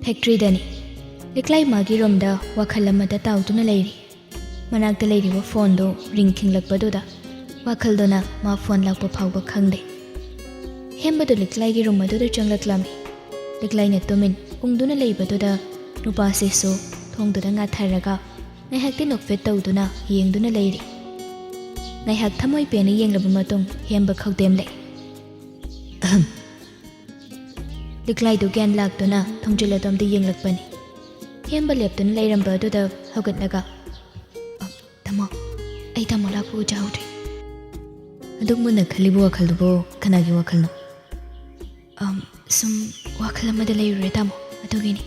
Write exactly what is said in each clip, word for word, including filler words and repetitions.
ꯐꯦꯛꯇ꯭ꯔꯤꯗꯅꯤ꯫ ꯂꯤꯛꯂꯥꯏ ꯃꯥꯒꯤ ꯔꯨꯝꯗ ꯋꯥꯈꯜ ꯑꯃꯗ ꯇꯥꯎꯗꯨꯅ ꯂꯩꯔꯤ꯫ ꯃꯅꯥꯛꯇ ꯂꯩꯔꯤꯕ ꯐꯣꯟꯗꯨ ꯔꯤꯡ ꯈꯤꯡꯂꯛꯄꯗꯨꯗ ꯋꯥꯈꯜꯗꯨꯅ ꯃꯥ ꯐꯣꯟ ꯂꯥꯛꯄ ꯐꯥꯎꯕ ꯈꯪꯗꯦ꯫ ꯍꯦꯝꯕꯗꯨ ꯂꯤꯛꯂꯥꯏꯒꯤ ꯔꯨꯝ ꯑꯗꯨꯗ ꯆꯪꯂꯛꯂꯝꯃꯤ꯫ ꯂꯤꯛꯂꯥꯏꯅ ꯇꯨꯃꯤꯟ ꯎꯪꯗꯨꯅ ꯂꯩꯕꯗꯨꯗ ꯅꯨꯄꯥꯁꯤꯁꯨ ꯊꯣꯡꯗꯨꯗ ꯉꯥꯊꯔꯒ ꯉꯥꯏꯍꯥꯛꯇꯤ ꯅꯣꯛꯐꯦꯠ ꯇꯧꯗꯨꯅ ꯌꯦꯡꯗꯨꯅ ꯂꯩꯔꯤ꯫ ꯉꯥꯏꯍꯥꯛ ꯊꯃꯣꯏ ꯄꯦꯟꯅ ꯌꯦꯡꯂꯕ ꯃꯇꯨꯡ ꯍꯦꯝꯕ ꯈꯧꯗꯦꯝꯂꯦ꯫ ꯑꯍꯝ꯫ ꯂꯤꯛꯂꯥꯏꯗꯨ ꯒ꯭ꯌꯥꯟ ꯂꯥꯛꯇꯨꯅ ꯊꯣꯡꯖꯤꯜ ꯑꯗꯣꯝꯗ ꯌꯦꯡꯂꯛꯄꯅꯤ꯫ ꯍꯦꯝꯕ ꯂꯦꯞꯇꯨꯅ ꯂꯩꯔꯝꯕ ꯑꯗꯨꯗ ꯍꯧꯒꯠꯂꯒ, "ꯑ, ꯇꯥꯃꯣ, ꯑꯩ ꯇꯥꯃꯣ ꯂꯥꯛꯄ ꯎꯖꯍꯧꯗ꯭ꯔꯦ꯫" ꯑꯗꯨꯛ ꯃꯨꯟꯅ ꯈꯜꯂꯤꯕ ꯋꯥꯈꯜꯗꯨꯕꯨ ꯀꯅꯥꯒꯤ ꯋꯥꯈꯜꯅꯣ? "ꯑꯝ, ꯁꯨꯝ ꯋꯥꯈꯜ ꯑꯃꯗ ꯂꯩꯔꯨꯔꯦ ꯇꯥꯃꯣ, ꯑꯗꯨꯒꯤꯅꯤ꯫"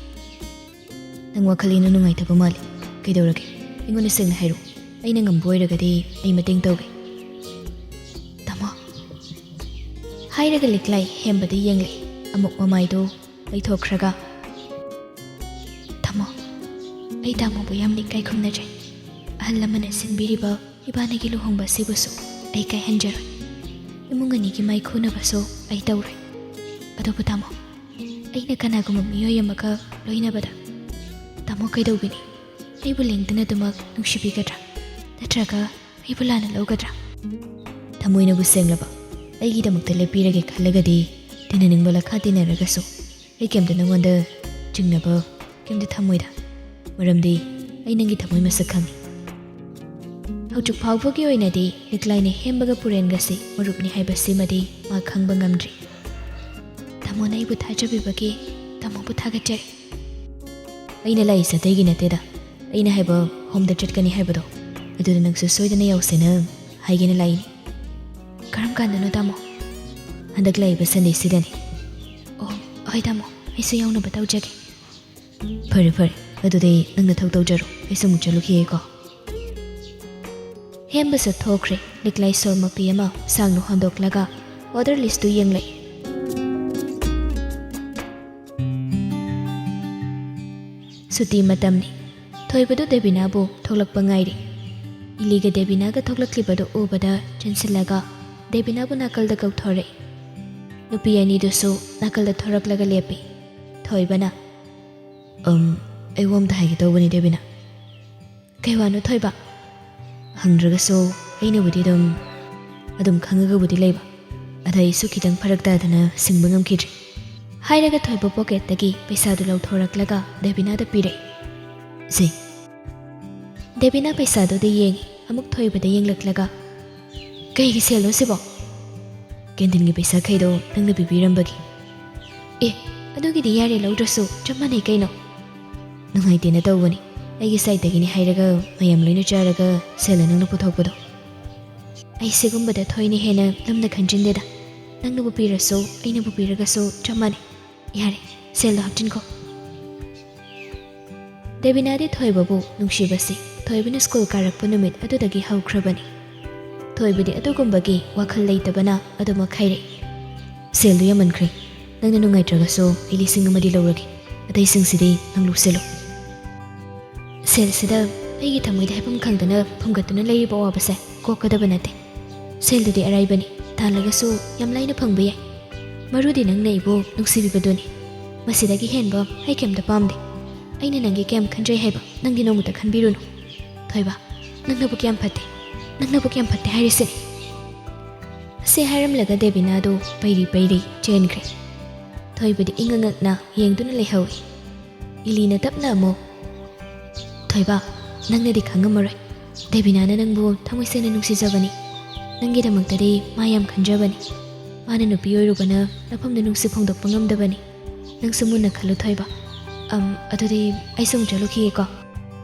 "ꯅꯪ ꯋꯥꯈꯜ ꯏꯅꯨꯡ ꯅꯨꯡꯉꯥꯏꯇꯕ ꯃꯥꯜꯂꯤ꯫ ꯀꯩꯗꯧꯔꯒꯦ? ꯑꯩꯉꯣꯟꯗ ꯁꯦꯡꯅ ꯍꯥꯏꯔꯛꯎ꯫ ꯑꯩꯅ ꯉꯝꯕ ꯑꯣꯏꯔꯒꯗꯤ ꯑꯩ ꯃꯇꯦꯡ ꯇꯧꯒꯦ꯫" "ꯇꯥꯃꯣ꯫" ꯍꯥꯏꯔꯒ ꯂꯤꯛꯂꯥꯏ ꯍꯦꯝꯕꯗ ꯌꯦꯡꯂꯦ꯫ ꯑꯃꯨꯛ ꯃꯃꯥꯏꯗꯨ ꯂꯩꯊꯣꯛꯈ꯭ꯔꯒ, "ꯇꯥꯃꯣ, ꯑꯩ ꯇꯥꯃꯣꯕꯨ ꯌꯥꯝ ꯅꯤꯡꯀꯥꯏ ꯈꯨꯝꯅꯖꯩ꯫ ꯑꯍꯜ ꯂꯃꯟꯅ ꯁꯤꯟꯕꯤꯔꯤꯕ ꯏꯕꯥꯅꯤꯒꯤ ꯂꯨꯍꯣꯡꯕ ꯑꯁꯤꯕꯨꯁꯨ ꯑꯩ ꯀꯥꯏꯍꯟꯖꯔꯣꯏ꯫ ꯏꯃꯨꯡ ꯑꯅꯤꯒꯤ ꯃꯥꯏꯈꯨꯅꯕꯁꯨ ꯑꯩ ꯇꯧꯔꯣꯏ꯫ ꯑꯗꯨꯕꯨ ꯇꯥꯃꯣ, ꯑꯩꯅ ꯀꯅꯥꯒꯨꯝꯕ ꯃꯤꯑꯣꯏ ꯑꯃꯒ ꯂꯣꯏꯅꯕꯗ ꯇꯥꯃꯣ ꯀꯩꯗꯧꯕꯤꯅꯤ? ꯑꯩꯕꯨ ꯂꯦꯡꯗꯅꯗꯨꯃꯛ ꯅꯨꯡꯁꯤꯕꯤꯒꯗ꯭ꯔꯥ? ꯅꯠꯇ꯭ꯔꯒ ꯑꯩꯕꯨ ꯂꯥꯟꯅ ꯂꯧꯒꯗ꯭ꯔꯥ?" "ꯊꯃꯣꯏꯅꯕꯨ ꯁꯦꯡꯂꯕ ꯑꯩꯒꯤꯗꯃꯛꯇ ꯂꯦꯞꯄꯤꯔꯒꯦ ꯈꯜꯂꯒꯗꯤ, ꯇꯤꯟꯅꯅꯤꯡꯕ ꯂꯈꯥ ꯇꯤꯟꯅꯔꯒꯁꯨ ꯑꯩ ꯀꯩꯝꯇ ꯅꯉꯣꯟꯗ ꯆꯤꯡꯅꯕ ꯀꯩꯝꯇ ꯊꯝꯃꯣꯏꯗ꯫ ꯃꯔꯝꯗꯤ ꯑꯩ ꯅꯪꯒꯤ ꯊꯃꯣꯏ ꯃꯁꯛ ꯈꯪꯉꯤ꯫" ꯍꯧꯖꯤꯛ ꯐꯥꯎꯕꯒꯤ ꯑꯣꯏꯅꯗꯤ ꯂꯤꯛꯂꯥꯏꯅ ꯍꯦꯝꯕꯒ ꯄꯨꯔꯦꯟꯒꯁꯤ ꯃꯔꯨꯞꯅꯤ ꯍꯥꯏꯕꯁꯤꯃꯗꯤ ꯃꯥ ꯈꯪꯕ ꯉꯝꯗ꯭ꯔꯤ꯫ "ꯇꯥꯃꯣꯅ ꯑꯩꯕꯨ ꯊꯥꯖꯕꯤꯕꯒꯤ ꯇꯥꯃꯣꯕꯨ ꯊꯥꯒꯠꯆꯔꯤ꯫" "ꯑꯩꯅ ꯂꯥꯛꯏꯁꯦ ꯑꯇꯩꯒꯤ ꯅꯠꯇꯦꯗ, ꯑꯩꯅ ꯍꯥꯏꯕ ꯍꯣꯝꯗ ꯆꯠꯀꯅꯤ ꯍꯥꯏꯕꯗꯣ ꯑꯗꯨꯗ ꯅꯪꯁꯨ ꯁꯣꯏꯗꯅ ꯌꯥꯎꯁꯦꯅ ꯍꯥꯏꯒꯦꯅ ꯂꯥꯛꯏꯅꯤ꯫" "ꯀꯔꯝ ꯀꯥꯟꯗꯅꯣ ꯇꯥꯃꯣ?" "ꯍꯟꯗꯛ ꯂꯥꯛꯏꯕ ꯁꯟꯗꯦꯁꯤꯗꯅꯤ꯫" "ꯑꯣ, ꯍꯣꯏ ꯇꯥꯃꯣ, ꯑꯩꯁꯨ ꯌꯥꯎꯅꯕ ꯇꯧꯖꯒꯦ꯫" "ꯐꯔꯦ ꯐꯔꯦ, ꯑꯗꯨꯗꯤ ꯅꯪ ꯅꯊꯧ ꯇꯧꯖꯔꯣ, ꯑꯩꯁꯨ ꯑꯃꯨꯛ ꯆꯠꯂꯨꯈꯤꯒꯦꯀꯣ꯫" ꯍꯦꯝꯕꯁꯨ ꯊꯣꯛꯈ꯭ꯔꯦ꯫ ꯂꯤꯛꯂꯥꯏ ꯁꯣꯔ ꯃꯄꯤ ꯑꯃ ꯁꯥꯡꯅ ꯍꯣꯟꯗꯣꯛꯂꯒ ꯑꯣꯔꯗꯔ ꯂꯤꯁꯇꯨ ꯌꯦꯡꯂꯛꯏ꯫ ꯁꯨꯇꯤ ꯃꯇꯝꯅꯤ꯫ ꯊꯣꯏꯕꯗꯨ ꯗꯦꯕꯤꯅꯥꯕꯨ ꯊꯣꯛꯂꯛꯄ ꯉꯥꯏꯔꯤ꯫ ꯏꯂꯤꯒ ꯗꯦꯕꯤꯅꯥꯒ ꯊꯣꯛꯂꯛꯂꯤꯕꯗꯨ ꯎꯕꯗ ꯆꯦꯟꯁꯤꯜꯂꯒ ꯗꯦꯕꯤꯅꯥꯕꯨ ꯅꯥꯀꯜꯗ ꯀꯧꯊꯣꯔꯛꯏ꯫ ꯅꯨꯄꯤ ꯑꯅꯤꯗꯨꯁꯨ ꯅꯥꯀꯜꯗ ꯊꯣꯔꯛꯂꯒ ꯂꯦꯞꯄꯤ꯫ ꯊꯣꯏꯕꯅ, "ꯑꯝ, ꯑꯩ ꯋꯥ ꯑꯝꯇ ꯍꯥꯏꯒꯦ ꯇꯧꯕꯅꯤ, ꯗꯦꯕꯤꯅꯥ꯫" "ꯀꯩ ꯋꯥꯅꯣ, ꯊꯣꯏꯕ?" ꯍꯪꯗ꯭ꯔꯒꯁꯨ ꯑꯩꯅꯕꯨꯗꯤ ꯑꯗꯨꯝ, ꯑꯗꯨꯝ ꯈꯪꯉꯒꯕꯨꯗꯤ ꯂꯩꯕ꯫ ꯑꯗ ꯑꯩꯁꯨ ꯈꯤꯇꯪ ꯐꯔꯛ ꯇꯥꯗꯅ ꯁꯤꯡꯕ ꯉꯝꯈꯤꯗ꯭ꯔꯦ꯫ ꯍꯥꯏꯔꯒ ꯊꯣꯏꯕ ꯄꯣꯀꯦꯠꯇꯒꯤ ꯄꯩꯁꯥꯗꯨ ꯂꯧꯊꯣꯔꯛꯂꯒ ꯗꯦꯕꯤꯅꯥꯗ ꯄꯤꯔꯛꯏ꯫ "ꯁꯦ꯫" ꯗꯦꯕꯤꯅꯥ ꯄꯩꯁꯥꯗꯨꯗ ꯌꯦꯡꯉꯤ, ꯑꯃꯨꯛ ꯊꯣꯏꯕꯗ ꯌꯦꯡꯂꯛꯂꯒ, "ꯀꯩꯒꯤ ꯁꯦꯜꯅꯣ ꯁꯤꯕꯣ?" "ꯀꯦꯟꯇꯤꯟꯒꯤ ꯄꯩꯁꯥꯈꯩꯗꯣ ꯅꯪꯅ ꯄꯤꯕꯤꯔꯝꯕꯒꯤ꯫" "ꯑꯦ, ꯑꯗꯨꯒꯤꯗꯤ ꯌꯥꯔꯦ, ꯂꯧꯗ꯭ꯔꯁꯨ ꯆꯞ ꯃꯥꯟꯅꯩ ꯀꯩꯅꯣ꯫" "ꯅꯨꯡꯉꯥꯏꯇꯦꯅ ꯇꯧꯕꯅꯤ, ꯑꯩꯒꯤ ꯁꯥꯏꯠꯇꯒꯤꯅꯤ ꯍꯥꯏꯔꯒ ꯃꯌꯥꯝ ꯂꯣꯏꯅ ꯆꯥꯔꯒ ꯁꯦꯜꯅ ꯅꯪꯅ ꯄꯨꯊꯣꯛꯄꯗꯣ꯫" "ꯑꯩ ꯁꯤꯒꯨꯝꯕꯗ ꯊꯣꯏꯅ ꯍꯦꯟꯅ ꯂꯨꯝꯅ ꯈꯟꯖꯤꯟꯗꯦꯗ꯫ ꯅꯪꯅꯕꯨ ꯄꯤꯔꯁꯨ ꯑꯩꯅꯕꯨ ꯄꯤꯔꯒꯁꯨ ꯆꯞ ꯃꯥꯟꯅꯩ꯫ ꯌꯥꯔꯦ, ꯁꯦꯜꯗꯣ ꯍꯥꯞꯆꯤꯟꯈꯣ꯫" ꯗꯦꯕꯤꯅꯥꯗꯤ ꯊꯣꯏꯕꯕꯨ ꯅꯨꯡꯁꯤꯕꯁꯤ ꯊꯣꯏꯕꯅ ꯁ꯭ꯀꯨꯜ ꯀꯥꯔꯛꯄ ꯅꯨꯃꯤꯠ ꯑꯗꯨꯗꯒꯤ ꯍꯧꯈ꯭ꯔꯕꯅꯤ꯫ ꯊꯣꯏꯕꯗꯤ ꯑꯗꯨꯒꯨꯝꯕꯒꯤ ꯋꯥꯈꯜ ꯂꯩꯇꯕꯅ ꯑꯗꯨꯃꯛ ꯍꯥꯏꯔꯛꯏ꯫ "ꯁꯦꯜꯗꯨ ꯌꯥꯝꯃꯟꯈ꯭ꯔꯦ꯫ ꯅꯪꯅ ꯅꯨꯡꯉꯥꯏꯇ꯭ꯔꯒꯁꯨ ꯑꯩ ꯂꯤꯁꯤꯡ ꯑꯃꯗꯤ ꯂꯧꯔꯒꯦ꯫ ꯑꯇꯩꯁꯤꯡꯁꯤꯗꯤ ꯅꯪ ꯂꯧꯁꯤꯜꯂꯨ꯫" ꯁꯦꯜꯁꯤꯗ ꯑꯩꯒꯤ ꯊꯃꯣꯏꯗ ꯍꯥꯏꯐꯝ ꯈꯪꯗꯅ ꯐꯨꯝꯒꯠꯇꯨꯅ ꯂꯩꯔꯤꯕ ꯑꯋꯥꯕꯁꯦ ꯀꯣꯛꯀꯗꯕ ꯅꯠꯇꯦ꯫ ꯁꯦꯜꯗꯨꯗꯤ ꯑꯔꯥꯏꯕꯅꯤ, ꯇꯥꯜꯂꯒꯁꯨ ꯌꯥꯝ ꯂꯥꯏꯅ ꯐꯪꯕ ꯌꯥꯏ꯫ ꯃꯔꯨꯗꯤ ꯅꯪꯅ ꯑꯩꯕꯨ ꯅꯨꯡꯁꯤꯕꯤꯕꯗꯨꯅꯤ꯫ ꯃꯁꯤꯗꯒꯤ ꯍꯦꯟꯕ ꯑꯩ ꯀꯩꯝꯇ ꯄꯥꯝꯗꯦ꯫ ꯑꯩꯅ ꯅꯪꯒꯤ ꯀꯌꯥꯝ ꯈꯟꯖꯩ ꯍꯥꯏꯕ ꯅꯪꯗꯤ ꯅꯣꯡꯃꯇ ꯈꯟꯕꯤꯔꯨꯅꯨ꯫ ꯊꯣꯏꯕ, ꯅꯪꯅꯕꯨ ꯀꯌꯥꯝ ꯐꯠꯇꯦ, ꯅꯪꯅꯕꯨ ꯀꯌꯥꯝ ꯐꯠꯇꯦ ꯍꯥꯏꯔꯤꯁꯤꯅꯤ꯫ ꯑꯁꯤ ꯍꯥꯏꯔꯝꯂꯒ ꯗꯦꯕꯤꯅꯥꯗꯨ ꯄꯩꯔꯤ ꯄꯩꯔꯤ ꯆꯦꯟꯈ꯭ꯔꯦ꯫ ꯊꯣꯏꯕꯗꯤ ꯏꯉꯛ ꯉꯛꯅ ꯌꯦꯡꯗꯨꯅ ꯂꯩꯍꯧꯏ꯫ ꯏꯂꯤꯅ ꯇꯞꯅ ꯑꯃꯨꯛ, "ꯊꯣꯏꯕ, ꯅꯪꯅꯗꯤ ꯈꯪꯉꯝꯃꯔꯣꯏ꯫ ꯗꯦꯕꯤꯅꯥꯅ ꯅꯪꯕꯨ ꯊꯃꯣꯏ ꯁꯦꯡꯅ ꯅꯨꯡꯁꯤꯖꯕꯅꯤ꯫ ꯅꯪꯒꯤꯗꯃꯛꯇꯗꯤ ꯃꯥ ꯌꯥꯝ ꯈꯟꯖꯕꯅꯤ꯫ ꯃꯥꯅ ꯅꯨꯄꯤ ꯑꯣꯏꯔꯨꯕꯅ ꯅꯐꯝꯗ ꯅꯨꯡꯁꯤ ꯐꯣꯡꯗꯣꯛꯄ ꯉꯝꯗꯕꯅꯤ꯫ ꯅꯪꯁꯨ ꯃꯨꯟꯅ ꯈꯜꯂꯨ, ꯊꯣꯏꯕ꯫ ꯑꯝ, ꯑꯗꯨꯗꯤ ꯑꯩꯁꯨ ꯑꯃꯨꯛ ꯆꯠꯂꯨꯈꯤꯒꯦꯀꯣ꯫"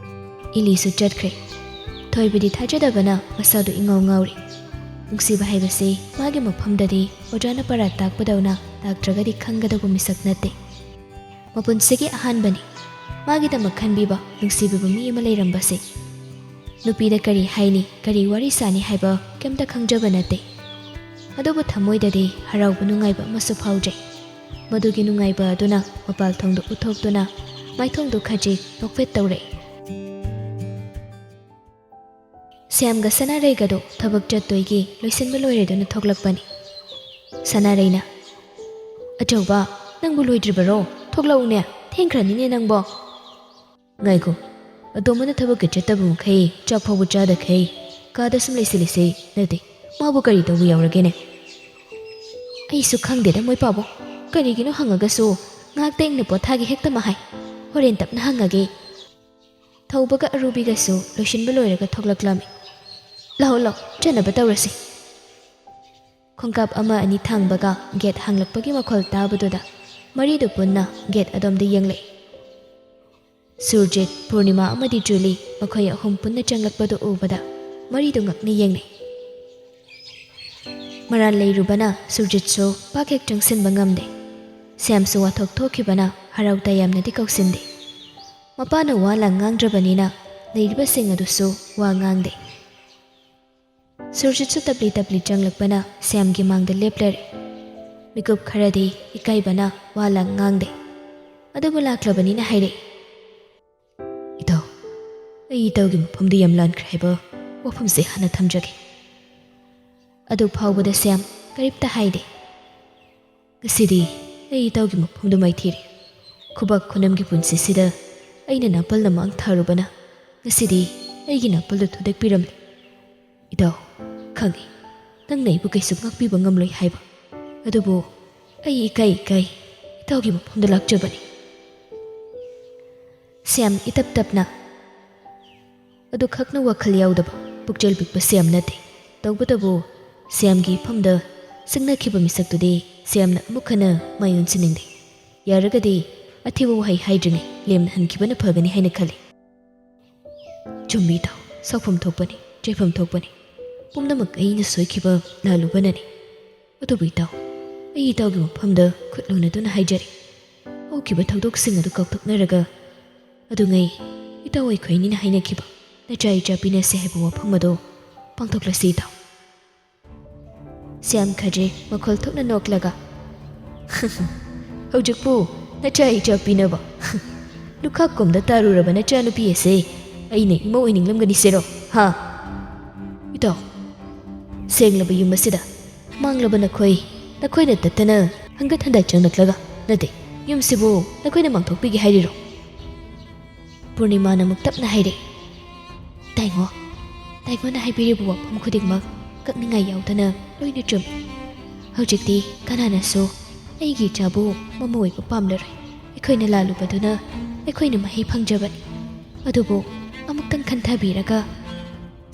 ꯏꯂꯤꯁꯨ ꯆꯠꯈ꯭ꯔꯦ꯫ ꯊꯣꯏꯕꯗꯤ ꯊꯥꯖꯗꯕꯅ ꯃꯁꯥꯗꯨ ꯏꯉꯥꯎ ꯉꯥꯎꯔꯤ꯫ ꯅꯨꯡꯁꯤꯕ ꯍꯥꯏꯕꯁꯤ ꯃꯥꯒꯤ ꯃꯐꯝꯗꯗꯤ ꯑꯣꯖꯥꯅ ꯄꯔꯥ ꯇꯥꯛꯄꯗꯧꯅ ꯇꯥꯛꯇ꯭ꯔꯒꯗꯤ ꯈꯪꯒꯗꯧꯕ ꯃꯤꯁꯛ ꯅꯠꯇꯦ꯫ ꯃꯄꯨꯟꯁꯤꯒꯤ ꯑꯍꯥꯟꯕꯅꯤ ꯃꯥꯒꯤꯗꯃꯛ ꯈꯟꯕꯤꯕ, ꯅꯨꯡꯁꯤꯕꯤꯕ ꯃꯤ ꯑꯃ ꯂꯩꯔꯝꯕꯁꯦ꯫ ꯅꯨꯄꯤꯗ ꯀꯔꯤ ꯍꯥꯏꯅꯤ, ꯀꯔꯤ ꯋꯥꯔꯤ ꯁꯥꯅꯤ ꯍꯥꯏꯕ ꯀꯩꯝꯇ ꯈꯪꯖꯕ ꯅꯠꯇꯦ꯫ ꯑꯗꯨꯕꯨ ꯊꯃꯣꯏꯗꯗꯤ ꯍꯔꯥꯎꯕ ꯅꯨꯡꯉꯥꯏꯕ ꯑꯃꯁꯨ ꯐꯥꯎꯖꯩ꯫ ꯃꯗꯨꯒꯤ ꯅꯨꯡꯉꯥꯏꯕ ꯑꯗꯨꯅ ꯃꯄꯥꯜ ꯊꯣꯡꯗ ꯎꯠꯊꯣꯛꯇꯨꯅ ꯃꯥꯏꯊꯣꯡꯗꯨ ꯈꯖꯤꯛ ꯅꯣꯛꯐꯦꯠ ꯇꯧꯔꯛꯏ꯫ ꯁ꯭ꯌꯥꯝꯒ ꯁꯅꯥꯔꯩꯒꯗꯣ ꯊꯕꯛ ꯆꯠꯇꯣꯏꯒꯤ ꯂꯣꯏꯁꯤꯟꯕ ꯂꯣꯏꯔꯦꯗꯨꯅ ꯊꯣꯛꯂꯛꯄꯅꯤ꯫ ꯁꯅꯥꯔꯩꯅ, "ꯑꯆꯧꯕ, ꯅꯪꯕꯨ ꯂꯣꯏꯗ꯭ꯔꯤꯕꯔꯣ? ꯊꯣꯛꯂꯛꯎꯅꯦ, ꯊꯦꯡꯈ꯭ꯔꯅꯤꯅꯦ ꯅꯪꯕꯣ꯫ ꯉꯥꯏꯈꯣ, ꯑꯇꯣꯝꯕꯅ ꯊꯕꯛꯀ ꯆꯠꯇꯕ ꯃꯈꯩ ꯆꯥꯛ ꯐꯥꯎꯕ ꯆꯥꯗꯈꯩ ꯀꯥꯗ ꯁꯨꯝ ꯂꯩꯁꯤꯜꯂꯤꯁꯦ ꯅꯠꯇꯦ꯫ ꯃꯥꯕꯨ ꯀꯔꯤ ꯇꯧꯕ ꯌꯥꯎꯔꯒꯦꯅꯦ? ꯑꯩꯁꯨ ꯈꯪꯗꯦꯗ ꯃꯣꯏ ꯄꯥꯕꯨꯡ꯫ ꯀꯔꯤꯒꯤꯅꯣ ꯍꯪꯉꯒꯁꯨ ꯉꯥꯏꯍꯥꯛꯇ ꯏꯪꯅ ꯄꯣꯊꯥꯒꯦ ꯍꯦꯛꯇꯃꯛ ꯍꯥꯏ꯫ ꯍꯣꯔꯦꯟ ꯇꯞꯅ ꯍꯪꯉꯒꯦ꯫ ꯊꯧꯕꯒ ꯑꯔꯨꯕꯤꯒꯁꯨ ꯂꯣꯏꯁꯤꯟꯕ ꯂꯣꯏꯔꯒ ꯊꯣꯛꯂꯛꯂꯝꯃꯤ꯫ ꯂꯥꯛꯑꯣ, ꯂꯥꯛꯑꯣ, ꯆꯠꯅꯕ ꯇꯧꯔꯁꯤ꯫ ꯈꯣꯡꯀꯥꯞ ꯑꯃ ꯑꯅꯤ ꯊꯥꯡꯕꯒ ꯒꯦꯠ ꯍꯥꯡꯂꯛꯄꯒꯤ ꯃꯈꯣꯜ ꯇꯥꯕꯗꯨꯗ ꯃꯔꯤꯗꯨ ꯄꯨꯟꯅ ꯒꯦꯠ ꯑꯗꯣꯝꯗ ꯌꯦꯡꯂꯛꯏ꯫ ꯁꯨꯔꯖꯤꯠ, ꯄꯨꯔꯅꯤꯃꯥ ꯑꯃꯗꯤ ꯖꯨꯂꯤ ꯃꯈꯣꯏ ꯑꯍꯨꯝ ꯄꯨꯟꯅ ꯆꯪꯂꯛꯄꯗꯨ ꯎꯕꯗ ꯃꯔꯤꯗꯨ ꯉꯛꯅ ꯌꯦꯡꯅꯩ꯫ ꯃꯔꯥꯜ ꯂꯩꯔꯨꯕꯅ ꯁꯨꯔꯖꯤꯠꯁꯨ ꯄꯥꯛ ꯍꯦꯛ ꯆꯪꯁꯤꯟꯕ ꯉꯝꯗꯦ꯫ ꯁ꯭ꯌꯥꯝꯁꯨ ꯋꯥꯊꯣꯛ ꯊꯣꯛꯈꯤꯕꯅ ꯍꯔꯥꯎ ꯇꯌꯥꯝꯅꯗꯤ ꯀꯧꯁꯤꯟꯗꯦ꯫ ꯃꯄꯥꯅ ꯋꯥ ꯂꯥꯡ ꯉꯥꯡꯗ꯭ꯔꯕꯅꯤꯅ ꯂꯩꯔꯤꯕꯁꯤꯡ ꯑꯗꯨꯁꯨ ꯋꯥ ꯉꯥꯡꯗꯦ꯫ ꯁꯨꯔꯖꯤꯠꯁꯨ ꯇꯞꯂꯤ ꯇꯞꯂꯤ ꯆꯪꯂꯛꯄꯅ ꯁ꯭ꯌꯥꯝꯒꯤ ꯃꯥꯡꯗ ꯂꯦꯞꯂꯔꯦ꯫ ꯃꯤꯀꯨꯞ ꯈꯔꯗꯤ ꯏꯀꯥꯏꯕꯅ ꯋꯥ ꯂꯥꯡ ꯉꯥꯡꯗꯦ꯫ ꯑꯗꯨꯕꯨ ꯂꯥꯛꯂꯕꯅꯤꯅ ꯍꯥꯏꯔꯛꯏ, "ꯏꯇꯥꯎ, ꯑꯩ ꯏꯇꯥꯎꯒꯤ ꯃꯐꯝꯗ ꯌꯥꯝ ꯂꯥꯟꯈ꯭ꯔꯦ ꯍꯥꯏꯕ ꯋꯥꯐꯝꯁꯦ ꯍꯥꯟꯅ ꯊꯝꯖꯒꯦ꯫" ꯑꯗꯨ ꯐꯥꯎꯕꯗ ꯁ꯭ꯌꯥꯝ ꯀꯔꯤꯝꯇ ꯍꯥꯏꯗꯦ꯫ "ꯉꯁꯤꯗꯤ ꯑꯩ ꯏꯇꯥꯎꯒꯤ ꯃꯐꯝꯗ ꯃꯥꯏꯊꯤꯔꯦ꯫ ꯈꯨꯕꯥꯛ ꯈꯨꯅꯝꯒꯤ ꯄꯨꯟꯁꯤꯁꯤꯗ ꯑꯩꯅ ꯅꯥꯄꯜꯅ ꯃꯥꯡ ꯊꯥꯔꯨꯕꯅ ꯉꯁꯤꯗꯤ ꯑꯩꯒꯤ ꯅꯥꯄꯜꯗꯨ ꯊꯨꯗꯦꯛꯄꯤꯔꯝꯂꯦ꯫ ꯏꯇꯥꯎ, ꯈꯪꯏ, ꯅꯪꯅ ꯑꯩꯕꯨ ꯀꯩꯁꯨ ꯉꯥꯛꯄꯤꯕ ꯉꯝꯂꯣꯏ ꯍꯥꯏꯕ꯫ ꯑꯗꯨꯕꯨ ꯑꯩ ꯏꯀꯥꯏ ꯏꯀꯥꯏ ꯏꯇꯥꯎꯒꯤ ꯃꯐꯝꯗ ꯂꯥꯛꯆꯕꯅꯤ꯫" ꯁ꯭ꯌꯥꯝ ꯏꯇꯞ ꯇꯞꯅ, ꯑꯗꯨꯈꯛꯅ ꯋꯥꯈꯜ ꯌꯥꯎꯗꯕ ꯄꯨꯛꯆꯦꯜ ꯄꯤꯛꯄ ꯁ꯭ꯌꯥꯝ ꯅꯠꯇꯦ꯫ ꯇꯧꯕꯇꯕꯨ ꯁ꯭ꯌꯥꯝꯒꯤ ꯏꯐꯝꯗ ꯆꯪꯅꯈꯤꯕ ꯃꯤꯁꯛꯇꯨꯗꯤ ꯁ꯭ꯌꯥꯝꯅ ꯑꯃꯨꯛ ꯍꯟꯅ ꯃꯥꯏ ꯑꯣꯟꯁꯤꯟꯅꯤꯡꯗꯦ꯫ ꯌꯥꯔꯒꯗꯤ ꯑꯊꯤꯕ ꯋꯥꯍꯩ ꯍꯥꯏꯗ꯭ꯔꯤꯉꯩ ꯂꯦꯝꯅ ꯍꯟꯈꯤꯕꯅ ꯐꯒꯅꯤ ꯍꯥꯏꯅ ꯈꯜꯂꯤ꯫ "ꯆꯨꯝꯃꯤ ꯏꯇꯥꯎ, ꯁꯥꯎꯐꯝ ꯊꯣꯛꯄꯅꯤ, ꯆꯩꯐꯝ ꯊꯣꯛꯄꯅꯤ꯫ ꯄꯨꯝꯅꯃꯛ ꯑꯩꯅ ꯁꯣꯏꯈꯤꯕ ꯂꯥꯜꯂꯨꯕꯅꯅꯤ꯫ ꯑꯗꯨꯕꯨ ꯏꯇꯥꯎ, ꯑꯩ ꯏꯇꯥꯎꯒꯤ ꯃꯐꯝꯗ ꯈꯨꯠ ꯂꯨꯅꯗꯨꯅ ꯍꯥꯏꯖꯔꯤ꯫ ꯍꯧꯈꯤꯕ ꯊꯧꯗꯣꯛꯁꯤꯡ ꯑꯗꯨ ꯀꯥꯎꯊꯣꯛꯅꯔꯒ ꯑꯗꯨꯉꯩ ꯏꯇꯥꯎ ꯑꯩꯈꯣꯏ ꯑꯅꯤꯅ ꯍꯥꯏꯅꯈꯤꯕ ꯅꯆꯥ ꯏꯆꯥ ꯄꯤꯅꯁꯦ ꯍꯥꯏꯕ ꯋꯥꯐꯝ ꯑꯗꯨ ꯄꯥꯡꯊꯣꯛꯂꯁꯤ ꯏꯇꯥꯎ꯫" ꯁ꯭ꯌꯥꯝ ꯈꯖꯤꯛ ꯃꯈꯣꯜ ꯊꯣꯛꯅ ꯅꯣꯛꯂꯒ, "ꯍꯧꯖꯤꯛꯄꯨ ꯅꯆꯥ ꯏꯆꯥ ꯄꯤꯅꯕ? ꯂꯨꯈꯥꯛ ꯀꯨꯝꯗ ꯇꯥꯔꯨꯔꯕ ꯅꯆꯥꯅꯨꯄꯤ ꯑꯁꯦ ꯑꯩꯅ ꯏꯃꯧ ꯑꯣꯏꯅꯤꯡꯂꯝꯒꯅꯤ ꯁꯤꯔꯣ? ꯍꯥ? ꯏꯇꯥꯎ, ꯁꯦꯡꯂꯕ ꯌꯨꯝ ꯑꯁꯤꯗ ꯃꯥꯡꯂꯕ ꯅꯈꯣꯏ, ꯅꯈꯣꯏꯅ ꯇꯠꯇꯅ ꯍꯪꯒꯠ ꯍꯟꯗ ꯆꯪꯂꯛꯂꯒ, ꯅꯠꯇꯦ, ꯌꯨꯝꯁꯤꯕꯨ ꯅꯈꯣꯏꯅ ꯃꯥꯡꯊꯣꯛꯄꯤꯒꯦ ꯍꯥꯏꯔꯤꯔꯣ? ꯄꯨꯔꯅꯤꯃꯥꯅ ꯑꯃꯨꯛ ꯇꯞꯅ ꯍꯥꯏꯔꯛꯏ꯫ "ꯇꯥꯏꯉꯣ, ꯇꯥꯏꯉꯣꯅ ꯍꯥꯏꯕꯤꯔꯤꯕ ꯋꯥꯐꯝ ꯈꯨꯗꯤꯡꯃꯛ ꯀꯛꯅꯤꯡꯉꯥꯏ ꯌꯥꯎꯗꯅ ꯂꯣꯏꯅ ꯆꯨꯝꯃꯤ꯫ ꯍꯧꯖꯤꯛꯇꯤ ꯀꯅꯥꯅꯁꯨ ꯑꯩꯒꯤ ꯏꯆꯥꯕꯨ ꯃꯃꯧ ꯑꯣꯏꯕ ꯄꯥꯝꯂꯔꯣꯏ꯫ ꯑꯩꯈꯣꯏꯅ ꯂꯥꯜꯂꯨꯕꯗꯨꯅ ꯑꯩꯈꯣꯏꯅ ꯃꯍꯩ ꯐꯪꯖꯕꯅꯤ꯫ ꯑꯗꯨꯕꯨ ꯑꯃꯨꯛꯇꯪ ꯈꯟꯊꯕꯤꯔꯒ"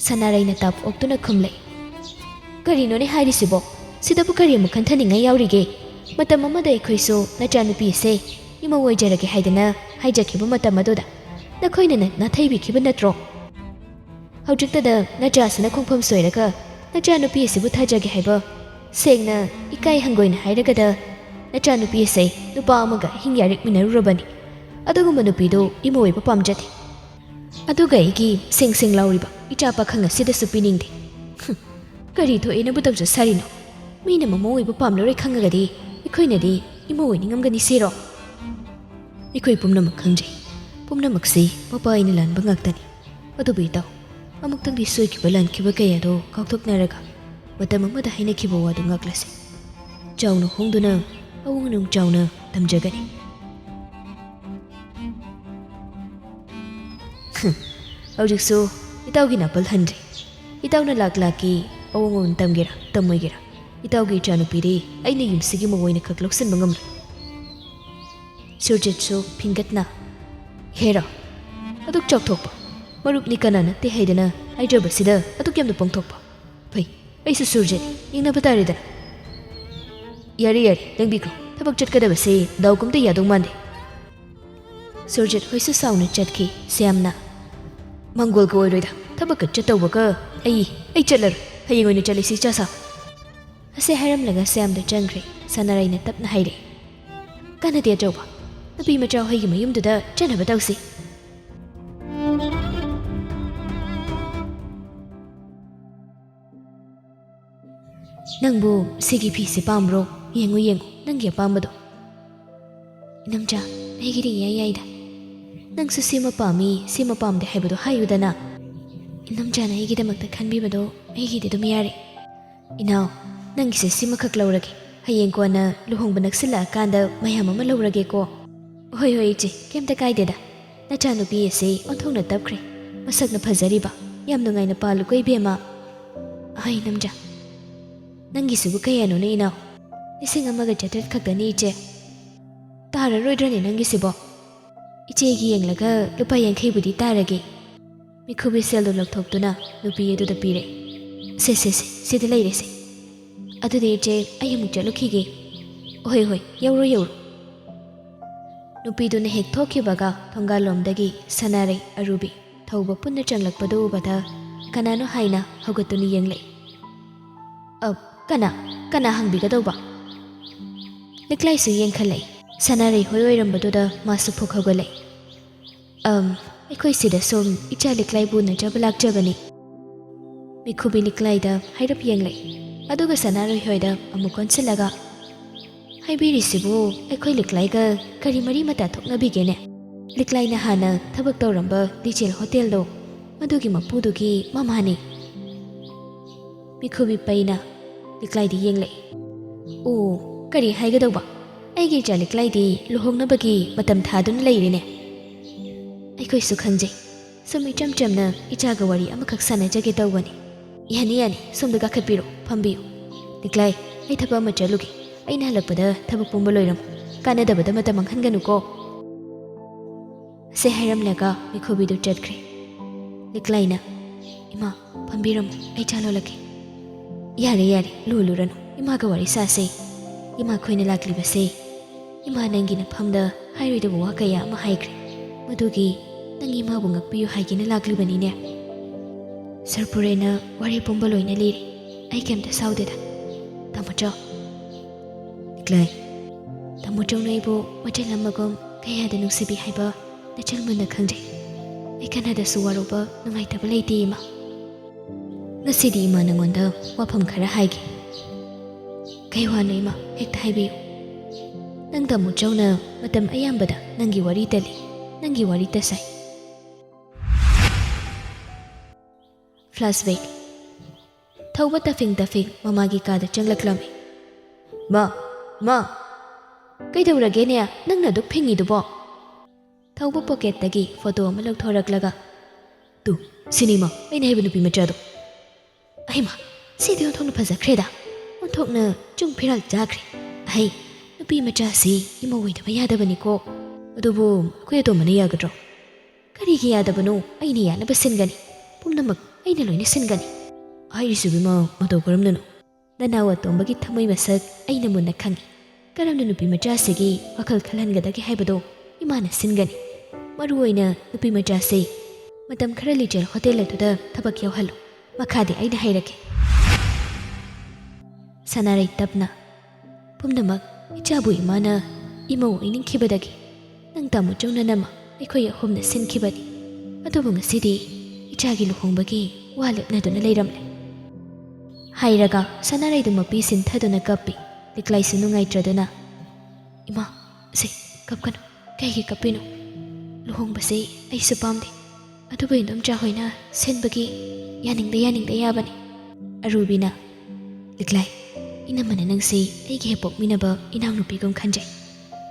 ꯁꯅꯥꯔꯩꯅ ꯇꯥꯞ ꯑꯣꯛꯇꯨꯅ ꯈꯨꯝꯂꯦ꯫ "ꯀꯔꯤꯅꯣꯅꯦ ꯍꯥꯏꯔꯤꯁꯤꯕꯣ? ꯁꯤꯗꯕꯨ ꯀꯔꯤ ꯑꯃꯨꯛ ꯈꯟꯊꯅꯤꯡꯉꯥꯏ ꯌꯥꯎꯔꯤꯒꯦ? ꯃꯇꯝ ꯑꯃꯗ ꯑꯩꯈꯣꯏꯁꯨ ꯅꯆꯥꯅꯨꯄꯤ ꯑꯁꯦ ꯏꯃꯧ ꯑꯣꯏꯖꯔꯒꯦ ꯍꯥꯏꯗꯅ ꯍꯥꯏꯖꯈꯤꯕ ꯃꯇꯝ ꯑꯗꯨꯗ ꯅꯈꯣꯏꯅ ꯅ-, ꯅꯥꯊꯩꯕꯤꯈꯤꯕ ꯅꯠꯇ꯭ꯔꯣ? ꯍꯧꯖꯤꯛꯇꯗ ꯅꯆꯥꯁꯤꯅ ꯈꯣꯡꯐꯝ ꯁꯣꯏꯔꯒ ꯅꯆꯥꯅꯨꯄꯤ ꯑꯁꯤꯕꯨ ꯊꯥꯖꯒꯦ ꯍꯥꯏꯕ ꯁꯦꯡꯅ ꯏꯀꯥꯏ ꯍꯪꯒꯣꯏꯅ ꯍꯥꯏꯔꯒꯗ ꯅꯆꯥꯅꯨꯄꯤ ꯑꯁꯦ ꯅꯨꯄꯥ ꯑꯃꯒ ꯑꯍꯤꯡ ꯌꯥꯔꯦꯛꯃꯤꯟꯅꯔꯨꯔꯕꯅꯤ꯫ ꯑꯗꯨꯒꯨꯝꯕ ꯅꯨꯄꯤꯗꯨ ꯏꯃꯧ ꯑꯣꯏꯕ ꯄꯥꯝꯖꯗꯦ꯫ ꯑꯗꯨꯒ ꯑꯩꯒꯤ ꯁꯦꯡ ꯁꯦꯡ ꯂꯥꯎꯔꯤꯕ ꯏꯆꯥ ꯄꯥꯈꯪ ꯑꯁꯤꯗꯁꯨ ꯄꯤꯅꯤꯡꯗꯦ꯫ ꯍꯨꯝ, ꯀꯔꯤ ꯊꯣꯛꯑꯦꯅꯕꯨ ꯇꯧꯖ ꯁꯥꯔꯤꯅꯣ? ꯃꯤꯅ ꯃꯃꯧ ꯑꯣꯏꯕ ꯄꯥꯝꯂꯔꯣꯏ ꯈꯪꯉꯒꯗꯤ ꯑꯩꯈꯣꯏꯅꯗꯤ ꯏꯃꯧ ꯑꯣꯏꯅꯤꯡꯉꯝꯒꯅꯤ ꯁꯤꯔꯣ?" ꯑꯩꯈꯣꯏ ꯄꯨꯝꯅꯃꯛ ꯈꯪꯖꯩ, ꯄꯨꯝꯅꯃꯛꯁꯤ ꯃꯄꯥ ꯑꯩꯅ ꯂꯥꯟꯕ ꯉꯥꯛꯇꯅꯤ꯫ ꯑꯗꯨꯕꯨ ꯏꯇꯥꯎ, ꯑꯃꯨꯛꯇꯪꯗꯤ ꯁꯣꯏꯈꯤꯕ ꯂꯥꯟꯈꯤꯕ ꯀꯌꯥꯗꯣ ꯀꯥꯎꯊꯣꯛꯅꯔꯒ ꯃꯇꯝ ꯑꯃꯗ ꯍꯥꯏꯅꯈꯤꯕ ꯋꯥꯗꯨ ꯉꯥꯛꯂꯁꯤ꯫ ꯆꯥꯎꯅ ꯍꯣꯡꯗꯨꯅ ꯑꯋꯥꯡ ꯅꯨꯡ ꯆꯥꯎꯅ ꯇꯝꯖꯒꯅꯤ꯫ ꯍꯨꯝ, ꯍꯧꯖꯤꯛꯁꯨ ꯏꯇꯥꯎꯒꯤ ꯅꯥꯄꯜ ꯍꯟꯗ꯭ꯔꯤ꯫ ꯏꯇꯥꯎꯅ ꯂꯥꯛ ꯂꯥꯛꯀꯤ ꯑꯋꯣꯡ ꯑꯋꯣꯟ ꯇꯝꯒꯦꯔꯥ ꯇꯝꯃꯣꯏꯒꯦꯔꯥ, ꯏꯇꯥꯎꯒꯤ ꯏꯆꯥꯅꯨꯄꯤꯗꯤ ꯑꯩꯅ ꯌꯨꯝꯁꯤꯒꯤ ꯃꯧ ꯑꯣꯏꯅ ꯈꯛ ꯂꯧꯁꯤꯟꯕ ꯉꯝꯂꯣꯏ꯫ ꯁꯨꯔꯖꯤꯠꯁꯨ ꯐꯤꯡꯒꯠꯅ, "ꯍꯦꯔꯥ, ꯑꯗꯨꯛ ꯆꯥꯎꯊꯣꯛꯄ, ꯃꯔꯨꯞꯅꯤ ꯀꯅꯥ ꯅꯠꯇꯦ ꯍꯥꯏꯗꯅ ꯍꯥꯏꯖꯕꯁꯤꯗ ꯑꯗꯨꯛ ꯌꯥꯝꯅ ꯄꯣꯡꯊꯣꯛꯄ꯫ ꯐꯩ, ꯑꯩꯁꯨ ꯁꯨꯔꯖꯤꯠꯅꯤ, ꯌꯦꯡꯅꯕ ꯇꯥꯔꯦꯗꯅ꯫" "ꯌꯥꯔꯦ, ꯌꯥꯔꯦ, ꯂꯦꯡꯕꯤꯈ꯭ꯔꯣ꯫ ꯊꯕꯛ ꯆꯠꯀꯗꯕꯁꯦ ꯗꯥꯎꯒꯨꯝꯇ ꯌꯥꯗꯧ ꯃꯥꯟꯗꯦ꯫" ꯁꯨꯔꯖꯤꯠ ꯍꯣꯏꯁꯨ ꯁꯥꯎꯅ ꯆꯠꯈꯤ꯫ ꯁ꯭ꯌꯥꯝꯅ, "ꯃꯪꯒꯣꯜꯒ ꯑꯣꯏꯔꯣꯏꯗ, ꯊꯕꯛꯀ ꯆꯠꯇꯧꯕꯒ꯫ ꯑꯩ, ꯑꯩ ꯆꯠꯂꯔꯣꯏ꯫ ꯍꯌꯦꯡ ꯑꯣꯏꯅ ꯆꯠꯂꯁꯤ, ꯏꯆꯥ ꯁꯥ꯫" ꯑꯁꯤ ꯍꯥꯏꯔꯝꯂꯒ ꯁ꯭ꯌꯥꯝꯗ ꯆꯪꯈ꯭ꯔꯦ꯫ ꯁꯅꯥꯔꯩꯅ ꯇꯞꯅ ꯍꯥꯏꯔꯦ, "ꯀꯥꯟꯅꯗꯦ ꯑꯆꯧꯕ, ꯅꯨꯄꯤ ꯃꯆꯥ ꯍꯣꯏꯒꯤ ꯃꯌꯨꯝꯗꯨꯗ ꯆꯠꯅꯕ ꯇꯧꯁꯤ꯫" "ꯅꯪꯕꯨ ꯁꯤꯒꯤ ꯐꯤꯁꯦ ꯄꯥꯝꯕ꯭ꯔꯣ? ꯌꯦꯡꯉꯨ, ꯌꯦꯡꯉꯨ, ꯅꯪꯒꯤ ꯑꯄꯥꯝꯕꯗꯣ꯫" "ꯏꯅꯝꯆꯥ, ꯑꯩꯒꯤꯗꯤ ꯏꯌꯥ ꯌꯥꯏꯗ꯫ ꯅꯪꯁꯨ ꯁꯤꯃ ꯄꯥꯝꯃꯤ, ꯁꯤꯃ ꯄꯥꯝꯗꯦ ꯍꯥꯏꯕꯗꯣ ꯍꯥꯏꯌꯨꯗꯅ꯫ ꯏꯅꯝꯆꯥꯅ ꯑꯩꯒꯤꯗꯃꯛꯇ ꯈꯟꯕꯤꯕꯗꯣ ꯑꯩꯒꯤꯗꯤ ꯑꯗꯨꯝ ꯌꯥꯔꯦ꯫ ꯏꯅꯥꯎ, ꯅꯪꯒꯤꯁꯦ ꯁꯤꯃꯈꯛ ꯂꯧꯔꯒꯦ꯫ ꯍꯌꯦꯡ ꯀꯣꯟꯅ ꯂꯨꯍꯣꯡꯕ ꯅꯛꯁꯤꯜꯂꯛꯑꯀꯥꯟꯗ ꯃꯌꯥꯝ ꯑꯃ ꯂꯧꯔꯒꯦꯀꯣ꯫ ꯍꯣꯏ, ꯍꯣꯏ, ꯏꯆꯦ, ꯀꯩꯝꯇ ꯀꯥꯏꯗꯦꯗ꯫ ꯅꯆꯥꯅꯨꯄꯤ ꯑꯁꯤ ꯑꯣꯟꯊꯣꯛꯅ ꯇꯞꯈ꯭ꯔꯦ꯫ ꯃꯁꯛꯅ ꯐꯖꯔꯤꯕ, ꯌꯥꯝ ꯅꯨꯡꯉꯥꯏꯅ ꯄꯥꯜꯂꯨꯀꯣ, ꯏꯕꯦꯝꯃ꯫ ꯑꯍꯩ, ꯅꯝꯖ, ꯅꯪꯒꯤꯁꯤꯕꯨ ꯀꯌꯥꯅꯣꯅꯦ, ꯏꯅꯥꯎ? ꯂꯤꯁꯤꯡ ꯑꯃꯒ ꯆꯥꯇ꯭ꯔꯦꯠ ꯈꯛꯇꯅꯤ, ꯏꯆꯦ꯫ ꯇꯥꯔꯔꯣꯏꯗ꯭ꯔꯅꯦ ꯅꯪꯒꯤꯁꯤꯕꯣ? ꯏꯆꯦꯒꯤ ꯌꯦꯡꯂꯒ ꯂꯨꯄꯥ ꯌꯥꯡꯈꯩꯕꯨꯗꯤ ꯇꯥꯔꯒꯦ꯫ ꯃꯤꯈꯨꯕꯤ ꯁꯦꯜꯗꯨ ꯂꯧꯊꯣꯛꯇꯨꯅ ꯅꯨꯄꯤ ꯑꯗꯨꯗ ꯄꯤꯔꯦ꯫ "ꯁꯦ, ꯁꯦ, ꯁꯦ, ꯁꯤꯗ ꯂꯩꯔꯦꯁꯦ꯫ ꯑꯗꯨꯗꯤ ꯏꯆꯦ, ꯑꯩ ꯑꯃꯨꯛ ꯆꯠꯂꯨꯈꯤꯒꯦ꯫" "ꯍꯣꯏ, ꯍꯣꯏ, ꯌꯧꯔꯣ, ꯌꯧꯔꯣ꯫" ꯅꯨꯄꯤꯗꯨꯅ ꯍꯦꯛ ꯊꯣꯛꯈꯤꯕꯒ ꯊꯣꯡꯒꯥꯜꯂꯣꯝꯗꯒꯤ ꯁꯅꯥꯔꯩ, ꯑꯔꯨꯕꯤ ꯊꯧꯕ ꯄꯨꯟꯅ ꯆꯪꯂꯛꯄꯗꯨ ꯎꯕꯗ ꯀꯅꯥꯅꯣ ꯍꯥꯏꯅ ꯍꯧꯒꯠꯇꯨꯅ ꯌꯦꯡꯂꯛꯏ꯫ "ꯑ, ꯀꯅꯥ, ꯀꯅꯥ ꯍꯪꯕꯤꯒꯗꯧꯕ?" ꯂꯤꯛꯂꯥꯏꯁꯨ ꯌꯦꯡꯈꯠꯂꯛꯏ꯫ ꯁꯅꯥꯔꯩ ꯍꯣꯏ ꯑꯣꯏꯔꯝꯕꯗꯨꯗ ꯃꯥꯁꯨ ꯐꯨꯛ ꯍꯧꯒꯠꯂꯛꯏ꯫ "ꯑꯝ, ꯑꯩꯈꯣꯏ ꯁꯤꯗ ꯁꯨꯝ ꯏꯆꯥ ꯂꯤꯛꯂꯥꯏꯕꯨ ꯎꯅꯖꯕ ꯂꯥꯛꯆꯕꯅꯤ꯫" ꯃꯤꯈꯨꯕꯤ ꯂꯤꯛꯂꯥꯏꯗ ꯍꯥꯏꯔꯞ ꯌꯦꯡꯂꯛꯏ, ꯑꯗꯨꯒ ꯁꯅꯥꯔꯩ ꯍꯣꯏꯗ ꯑꯃꯨꯛ ꯑꯣꯟꯁꯤꯜꯂꯒ, "ꯍꯥꯏꯕꯤꯔꯤꯁꯤꯕꯨ ꯑꯩꯈꯣꯏ ꯂꯤꯛꯂꯥꯏꯒ ꯀꯔꯤ ꯃꯔꯤ ꯃꯇꯥ ꯊꯣꯛꯅꯕꯤꯒꯦꯅꯦ? ꯂꯤꯛꯂꯥꯏꯅ ꯍꯥꯟꯅ ꯊꯕꯛ ꯇꯧꯔꯝꯕ ꯂꯤꯆꯦꯜ ꯍꯣꯇꯦꯜꯗꯣ, ꯃꯗꯨꯒꯤ ꯃꯄꯨꯗꯨꯒꯤ ꯃꯃꯥꯅꯤ꯫" ꯃꯤꯈꯨꯕꯤ ꯄꯩꯅ ꯂꯤꯛꯂꯥꯏꯗ ꯌꯦꯡꯂꯛꯏ꯫ "ꯑꯣ, ꯀꯔꯤ ꯍꯥꯏꯒꯗꯧꯕ? ꯑꯩꯒꯤ ꯏꯆꯥ ꯂꯤꯛꯂꯥꯏꯗꯤ ꯂꯨꯍꯣꯡꯅꯕꯒꯤ ꯃꯇꯝ ꯊꯥꯗꯨꯅ ꯂꯩꯔꯦꯅꯦ꯫" "ꯑꯩꯈꯣꯏꯁꯨ ꯈꯪꯖꯩ꯫ ꯁꯨꯝ ꯏꯆꯝ ꯆꯝꯅ ꯏꯆꯥꯒ ꯋꯥꯔꯤ ꯑꯃꯈꯛ ꯁꯥꯟꯅꯖꯒꯦ ꯇꯧꯕꯅꯤ꯫" "ꯌꯥꯅꯤ, ꯌꯥꯅꯤ, ꯁꯣꯝꯗ ꯀꯥꯈꯠꯄꯤꯔꯣ, ꯐꯝꯕꯤꯌꯨ꯫ ꯂꯤꯛꯂꯥꯏ, ꯑꯩ ꯊꯕꯛ ꯑꯃ ꯆꯠꯂꯨꯒꯦ꯫ ꯑꯩꯅ ꯍꯜꯂꯛꯄꯗ ꯊꯕꯛ ꯄꯨꯝꯕ ꯂꯣꯏꯔꯝꯃꯨ꯫ ꯀꯥꯟꯅꯗꯕꯗ ꯃꯇꯝ ꯃꯥꯡꯍꯟꯒꯅꯨꯀꯣ꯫" ꯑꯁꯤ ꯍꯥꯏꯔꯝꯂꯒ ꯃꯤꯈꯨꯕꯤꯗꯨ ꯆꯠꯈ꯭ꯔꯦ꯫ ꯂꯤꯛꯂꯥꯏꯅ, "ꯏꯃꯥ, ꯐꯝꯕꯤꯔꯝꯃꯨ, ꯑꯩ ꯆꯥ ꯂꯣꯜꯂꯛꯀꯦ꯫" "ꯌꯥꯔꯦ, ꯌꯥꯔꯦ, ꯂꯣꯜꯂꯨꯔꯅꯨ꯫ ꯏꯃꯥꯒ ꯋꯥꯔꯤ ꯁꯥꯁꯦ꯫ ꯏꯃꯥ, ꯑꯩꯈꯣꯏꯅ ꯂꯥꯛꯂꯤꯕꯁꯦ, ꯏꯃꯥ ꯅꯪꯒꯤ ꯅꯐꯝꯗ ꯍꯥꯏꯔꯣꯏꯗꯕ ꯋꯥ ꯀꯌꯥ ꯑꯃ ꯍꯥꯏꯈ꯭ꯔꯦ꯫ ꯃꯗꯨꯒꯤ ꯅꯪ ꯏꯃꯥꯕꯨ ꯉꯥꯛꯄꯤꯌꯨ ꯍꯥꯏꯒꯦꯅ ꯂꯥꯛꯂꯤꯕꯅꯤꯅꯦ꯫" ꯁꯔꯄꯨꯔꯦꯅ ꯋꯥꯔꯤ ꯄꯨꯝꯕ ꯂꯣꯏꯅ ꯂꯤꯔꯤ꯫ ꯑꯩ ꯀꯩꯝꯇ ꯁꯥꯎꯗꯦꯗ꯫ ꯇꯥꯃꯣ ꯆꯥꯎ꯫ ꯂꯤꯛꯂꯥꯏ, ꯇꯥꯃꯣ ꯆꯧꯅ ꯑꯩꯕꯨ ꯃꯆꯜ ꯑꯃꯒꯨꯝ ꯀꯌꯥꯗ ꯅꯨꯡꯁꯤꯕꯤ ꯍꯥꯏꯕ ꯅꯆꯜ ꯃꯨꯟꯅ ꯈꯪꯖꯩ꯫ ꯑꯩ ꯀꯅꯥꯗꯁꯨ ꯋꯥꯔꯧꯕ ꯅꯨꯡꯉꯥꯏꯇꯕ ꯂꯩꯇꯦ, ꯏꯃꯥ꯫ ꯉꯁꯤꯗꯤ ꯏꯃꯥ ꯅꯉꯣꯟꯗ ꯋꯥꯐꯝ ꯈꯔ ꯍꯥꯏꯒꯦ꯫ ꯀꯩ ꯋꯥꯅꯣ, ꯏꯃꯥ? ꯍꯦꯛꯇ ꯍꯥꯏꯕꯤꯌꯨ꯫ ꯅꯪ ꯇꯥꯃꯣ ꯆꯧꯅ ꯃꯇꯝ ꯑꯌꯥꯝꯕꯗ ꯅꯪꯒꯤ ꯋꯥꯔꯤꯇ ꯂꯤ, ꯅꯪꯒꯤ ꯋꯥꯔꯤꯇ ꯁꯥꯏ꯫ ꯐ꯭ꯂꯥꯁꯕꯦꯛ꯫ ꯊꯧꯕ ꯇꯐꯤꯡ ꯇꯐꯤꯡ ꯃꯃꯥꯒꯤ ꯀꯥꯗ ꯆꯪꯂꯛꯂꯝꯃꯤ꯫ ꯃꯥ, ꯃꯥ, ꯀꯩꯗꯧꯔꯒꯦꯅꯦ ꯅꯪꯅ ꯑꯗꯨꯛ ꯐꯤꯡꯉꯤꯗꯨꯕꯣ? ꯊꯧꯕ ꯄꯣꯀꯦꯠꯇꯒꯤ ꯐꯣꯇꯣ ꯑꯃ ꯂꯧꯊꯣꯔꯛꯂꯒ, "ꯇꯨ, ꯁꯤꯅꯤꯃ ꯑꯩꯅ ꯍꯥꯏꯕ ꯅꯨꯄꯤ ꯃꯆꯥꯗꯣ꯫ ꯑꯍꯩꯃ, ꯁꯤꯗꯤ ꯑꯣꯟꯊꯣꯛꯅ ꯐꯖꯈ꯭ꯔꯦꯗ꯫ ꯑꯣꯟꯊꯣꯛꯅ ꯆꯨꯡ ꯐꯤꯔꯥꯜ ꯆꯥꯈ꯭ꯔꯦ꯫ ꯑꯍꯩ, ꯅꯨꯄꯤ ꯃꯆꯥꯁꯤ ꯏꯃꯧ ꯑꯣꯏꯗꯕ ꯌꯥꯗꯕꯅꯤꯀꯣ꯫ ꯑꯗꯨꯕꯨ ꯑꯩꯈꯣꯏ ꯑꯇꯣꯝꯕꯅ ꯌꯥꯒꯗ꯭ꯔꯣ?" "ꯀꯔꯤꯒꯤ ꯌꯥꯗꯕꯅꯣ? ꯑꯩꯅ ꯌꯥꯅꯕ ꯁꯤꯟꯒꯅꯤ꯫ ꯄꯨꯝꯅꯃꯛ ꯑꯩꯅ ꯂꯣꯏꯅ ꯁꯤꯟꯒꯅꯤ꯫" ꯍꯥꯏꯔꯤꯁꯤꯕꯨ ꯏꯃꯥ, ꯃꯇꯧ ꯀꯔꯝꯅꯅꯣ? ꯅꯅꯥꯎ ꯑꯇꯣꯝꯕꯒꯤ ꯊꯃꯣꯏ ꯃꯁꯛ ꯑꯩꯅ ꯃꯨꯟꯅ ꯈꯪꯏ꯫ ꯀꯔꯝꯅ ꯅꯨꯄꯤ ꯃꯆꯥꯁꯤꯒꯤ ꯋꯥꯈꯜ ꯈꯜꯍꯟꯒꯗꯒꯦ ꯍꯥꯏꯕꯗꯣ ꯏꯃꯥꯅ ꯁꯤꯟꯒꯅꯤ꯫ ꯃꯔꯨ ꯑꯣꯏꯅ ꯅꯨꯄꯤ ꯃꯆꯥꯁꯤ ꯃꯇꯝ ꯈꯔ ꯂꯤꯆꯦꯜ ꯍꯣꯇꯦꯜ ꯑꯗꯨꯗ ꯊꯕꯛ ꯌꯥꯎꯍꯜꯂꯨ꯫ ꯃꯈꯥꯗꯤ ꯑꯩꯅ ꯍꯩꯔꯛꯀꯦ꯫ ꯁꯅꯥꯔꯩ ꯇꯞꯅ, "ꯄꯨꯝꯅꯃꯛ ꯏꯆꯥꯕꯨ ꯏꯃꯥꯅ ꯏꯃꯧ ꯑꯣꯏꯅꯤꯡꯈꯤꯕꯗꯒꯤ ꯅꯪ ꯇꯥꯃꯣ ꯆꯧꯅꯅꯃ ꯑꯩꯈꯣꯏ ꯑꯍꯨꯝꯅ ꯁꯤꯟꯈꯤꯕꯅꯤ꯫ ꯑꯗꯨꯕꯨ ꯉꯁꯤꯗꯤ ꯏꯆꯥꯒꯤ ꯂꯨꯍꯣꯡꯕꯒꯤ ꯋꯥ ꯂꯦꯞꯅꯗꯨꯅ ꯂꯩꯔꯝꯂꯦ꯫" ꯍꯥꯏꯔꯒ ꯁꯅꯥꯔꯩꯗꯨ ꯃꯄꯤ ꯁꯤꯟꯊꯗꯨꯅ ꯀꯞꯄꯤ꯫ ꯂꯤꯛꯂꯥꯏꯁꯨ ꯅꯨꯡꯉꯥꯏꯇ꯭ꯔꯗꯨꯅ, "ꯏꯃꯥ, ꯁꯦ, ꯀꯞꯀꯅꯨ꯫ ꯀꯩꯒꯤ ꯀꯞꯄꯤꯅꯣ? ꯂꯨꯍꯣꯡꯕꯁꯦ ꯑꯩꯁꯨ ꯄꯥꯝꯗꯦ꯫ ꯑꯗꯨꯕꯨ ꯏꯟꯗꯣꯝꯆꯥ ꯍꯣꯏꯅ ꯁꯤꯟꯕꯒꯤ ꯌꯥꯅꯤꯡꯗ ꯌꯥꯅꯤꯡꯗ ꯌꯥꯕꯅꯤ꯫" ꯑꯔꯨꯕꯤꯅ, "ꯂꯤꯛꯂꯥꯏ, ꯏꯅꯝꯃꯅ ꯅꯪꯁꯤ ꯑꯩꯒꯤ ꯍꯦꯛ ꯄꯣꯛꯃꯤꯟꯅꯕ ꯏꯅꯥꯎꯅꯨꯄꯤꯒꯨꯝ ꯈꯟꯖꯩ꯫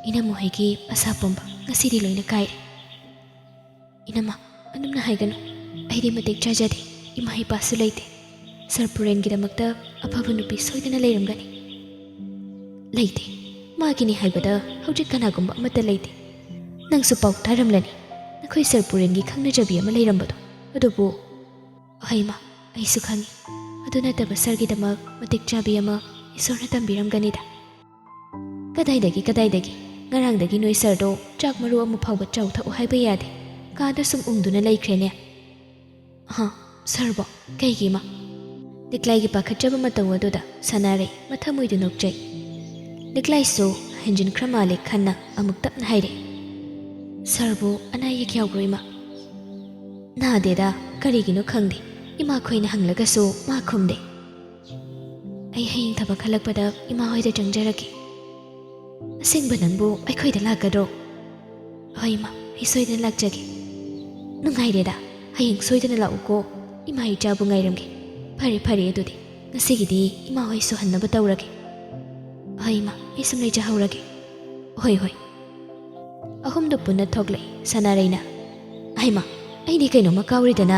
ꯏꯅꯝꯃ ꯍꯣꯏꯒꯤ ꯑꯁꯥ ꯄꯣꯝꯕ ꯉꯁꯤꯗꯤ ꯂꯣꯏꯅ ꯀꯥꯏꯔꯦ꯫" "ꯏꯅꯝꯃ, ꯑꯗꯨꯝꯅ ꯍꯥꯏꯒꯅꯨ꯫ ꯑꯩꯗꯤ ꯃꯇꯤꯛ ꯆꯥꯖꯗꯦ꯫ ꯏꯃꯥ ꯏꯄꯥꯁꯨ ꯂꯩꯇꯦ꯫ ꯁꯔ ꯄꯨꯔꯦꯟꯒꯤꯗꯃꯛꯇ ꯑꯐꯕ ꯅꯨꯄꯤ ꯁꯣꯏꯗꯅ ꯂꯩꯔꯝꯒꯅꯤ꯫" "ꯂꯩꯇꯦ꯫ ꯃꯥꯒꯤꯅꯤ ꯍꯥꯏꯕꯗ ꯍꯧꯖꯤꯛ ꯀꯅꯥꯒꯨꯝꯕ ꯑꯃꯠꯇ ꯂꯩꯇꯦ꯫ ꯅꯪꯁꯨ ꯄꯥꯎ ꯇꯥꯔꯝꯂꯅꯤ, ꯅꯈꯣꯏ ꯁꯔ ꯄꯨꯔꯦꯟꯒꯤ ꯈꯪꯅꯖꯕꯤ ꯑꯃ ꯂꯩꯔꯝꯕꯗꯣ꯫ ꯑꯗꯨꯕꯨ, ꯍꯣꯏ ꯏꯃꯥ, ꯑꯩꯁꯨ ꯈꯪꯏ꯫ ꯑꯗꯨ ꯅꯠꯇꯕ ꯁꯔꯒꯤꯗꯃꯛ ꯃꯇꯤꯛ ꯆꯥꯕꯤ ꯑꯃ ꯏꯁꯣꯔꯅ ꯇꯝꯕꯤꯔꯝꯒꯅꯤꯗ꯫" "ꯀꯗꯥꯏꯗꯒꯤ, ꯀꯗꯥꯏꯗꯒꯤ? ꯉꯔꯥꯡꯗꯒꯤ ꯅꯣꯏ ꯁꯔꯗꯣ ꯆꯥꯛ ꯃꯔꯨ ꯑꯃ ꯐꯥꯎꯕ ꯆꯥꯎ ꯊꯛꯎ ꯍꯥꯏꯕ ꯌꯥꯗꯦ꯫ ꯀꯥꯗ ꯁꯨꯝ ꯎꯪꯗꯨꯅ ꯂꯩꯈ꯭ꯔꯦꯅꯦ꯫" "ꯑꯍ, ꯁꯔꯕꯣ? ꯀꯩꯒꯤ, ꯏꯃꯥ?" ꯂꯤꯛꯂꯥꯏꯒꯤ ꯄꯥꯈꯠꯆꯕ ꯃꯇꯧ ꯑꯗꯨꯗ ꯁꯅꯥꯔꯩ ꯃꯊꯃꯣꯏꯗꯨ ꯅꯣꯛꯆꯩ꯫ ꯂꯤꯛꯂꯥꯏꯁꯨ ꯍꯦꯟꯖꯤꯟꯈ꯭ꯔ ꯃꯥꯜꯂꯦ ꯈꯟꯅ ꯑꯃꯨꯛ ꯇꯞꯅ ꯍꯥꯏꯔꯦ, "ꯁꯔꯕꯨ ꯑꯅꯥ ꯑꯌꯦꯛ ꯌꯥꯎꯕ꯭ꯔꯣ, ꯏꯃꯥ?" "ꯅꯥꯗꯦꯗ, ꯀꯔꯤꯒꯤꯅꯣ ꯈꯪꯗꯦ, ꯏꯃꯥꯈꯣꯏꯅ ꯍꯪꯂꯒꯁꯨ ꯃꯥ ꯈꯨꯝꯗꯦ꯫ ꯑꯩ ꯍꯌꯦꯡ ꯊꯕꯛ ꯍꯜꯂꯛꯄꯗ ꯏꯃꯥ ꯍꯣꯏꯗ ꯆꯪꯖꯔꯛꯀꯦ꯫" "ꯑꯁꯦꯡꯕ ꯅꯪꯕꯨ ꯑꯩꯈꯣꯏꯗ ꯂꯥꯛꯀꯗ꯭ꯔꯣ?" "ꯍꯣꯏ ꯏꯃꯥ, ꯑꯩ ꯁꯣꯏꯗꯅ ꯂꯥꯛꯆꯒꯦ꯫" "ꯅꯨꯡꯉꯥꯏꯔꯦꯗ, ꯍꯌꯦꯡ ꯁꯣꯏꯗꯅ ꯂꯥꯛꯎꯀꯣ, ꯏꯃꯥ ꯏꯆꯥꯕꯨ ꯉꯥꯏꯔꯝꯒꯦ꯫" "ꯐꯔꯦ ꯐꯔꯦ, ꯑꯗꯨꯗꯤ ꯉꯁꯤꯒꯤꯗꯤ ꯏꯃꯥ ꯍꯣꯏ ꯁꯨꯍꯟꯅꯕ ꯇꯧꯔꯒꯦ꯫" "ꯍꯣꯏ ꯏꯃꯥ, ꯑꯩ ꯁꯨꯝ ꯂꯩꯖꯍꯧꯔꯒꯦ꯫ ꯍꯣꯏ, ꯍꯣꯏ꯫" ꯑꯍꯨꯝꯗꯨ ꯄꯨꯟꯅ ꯊꯣꯛꯂꯛꯏ꯫ ꯁꯅꯥꯔꯩꯅ, "ꯍꯩꯃꯥ, ꯑꯩꯗꯤ ꯀꯩꯅꯣꯝꯃ ꯀꯥꯎꯔꯤꯗꯅ꯫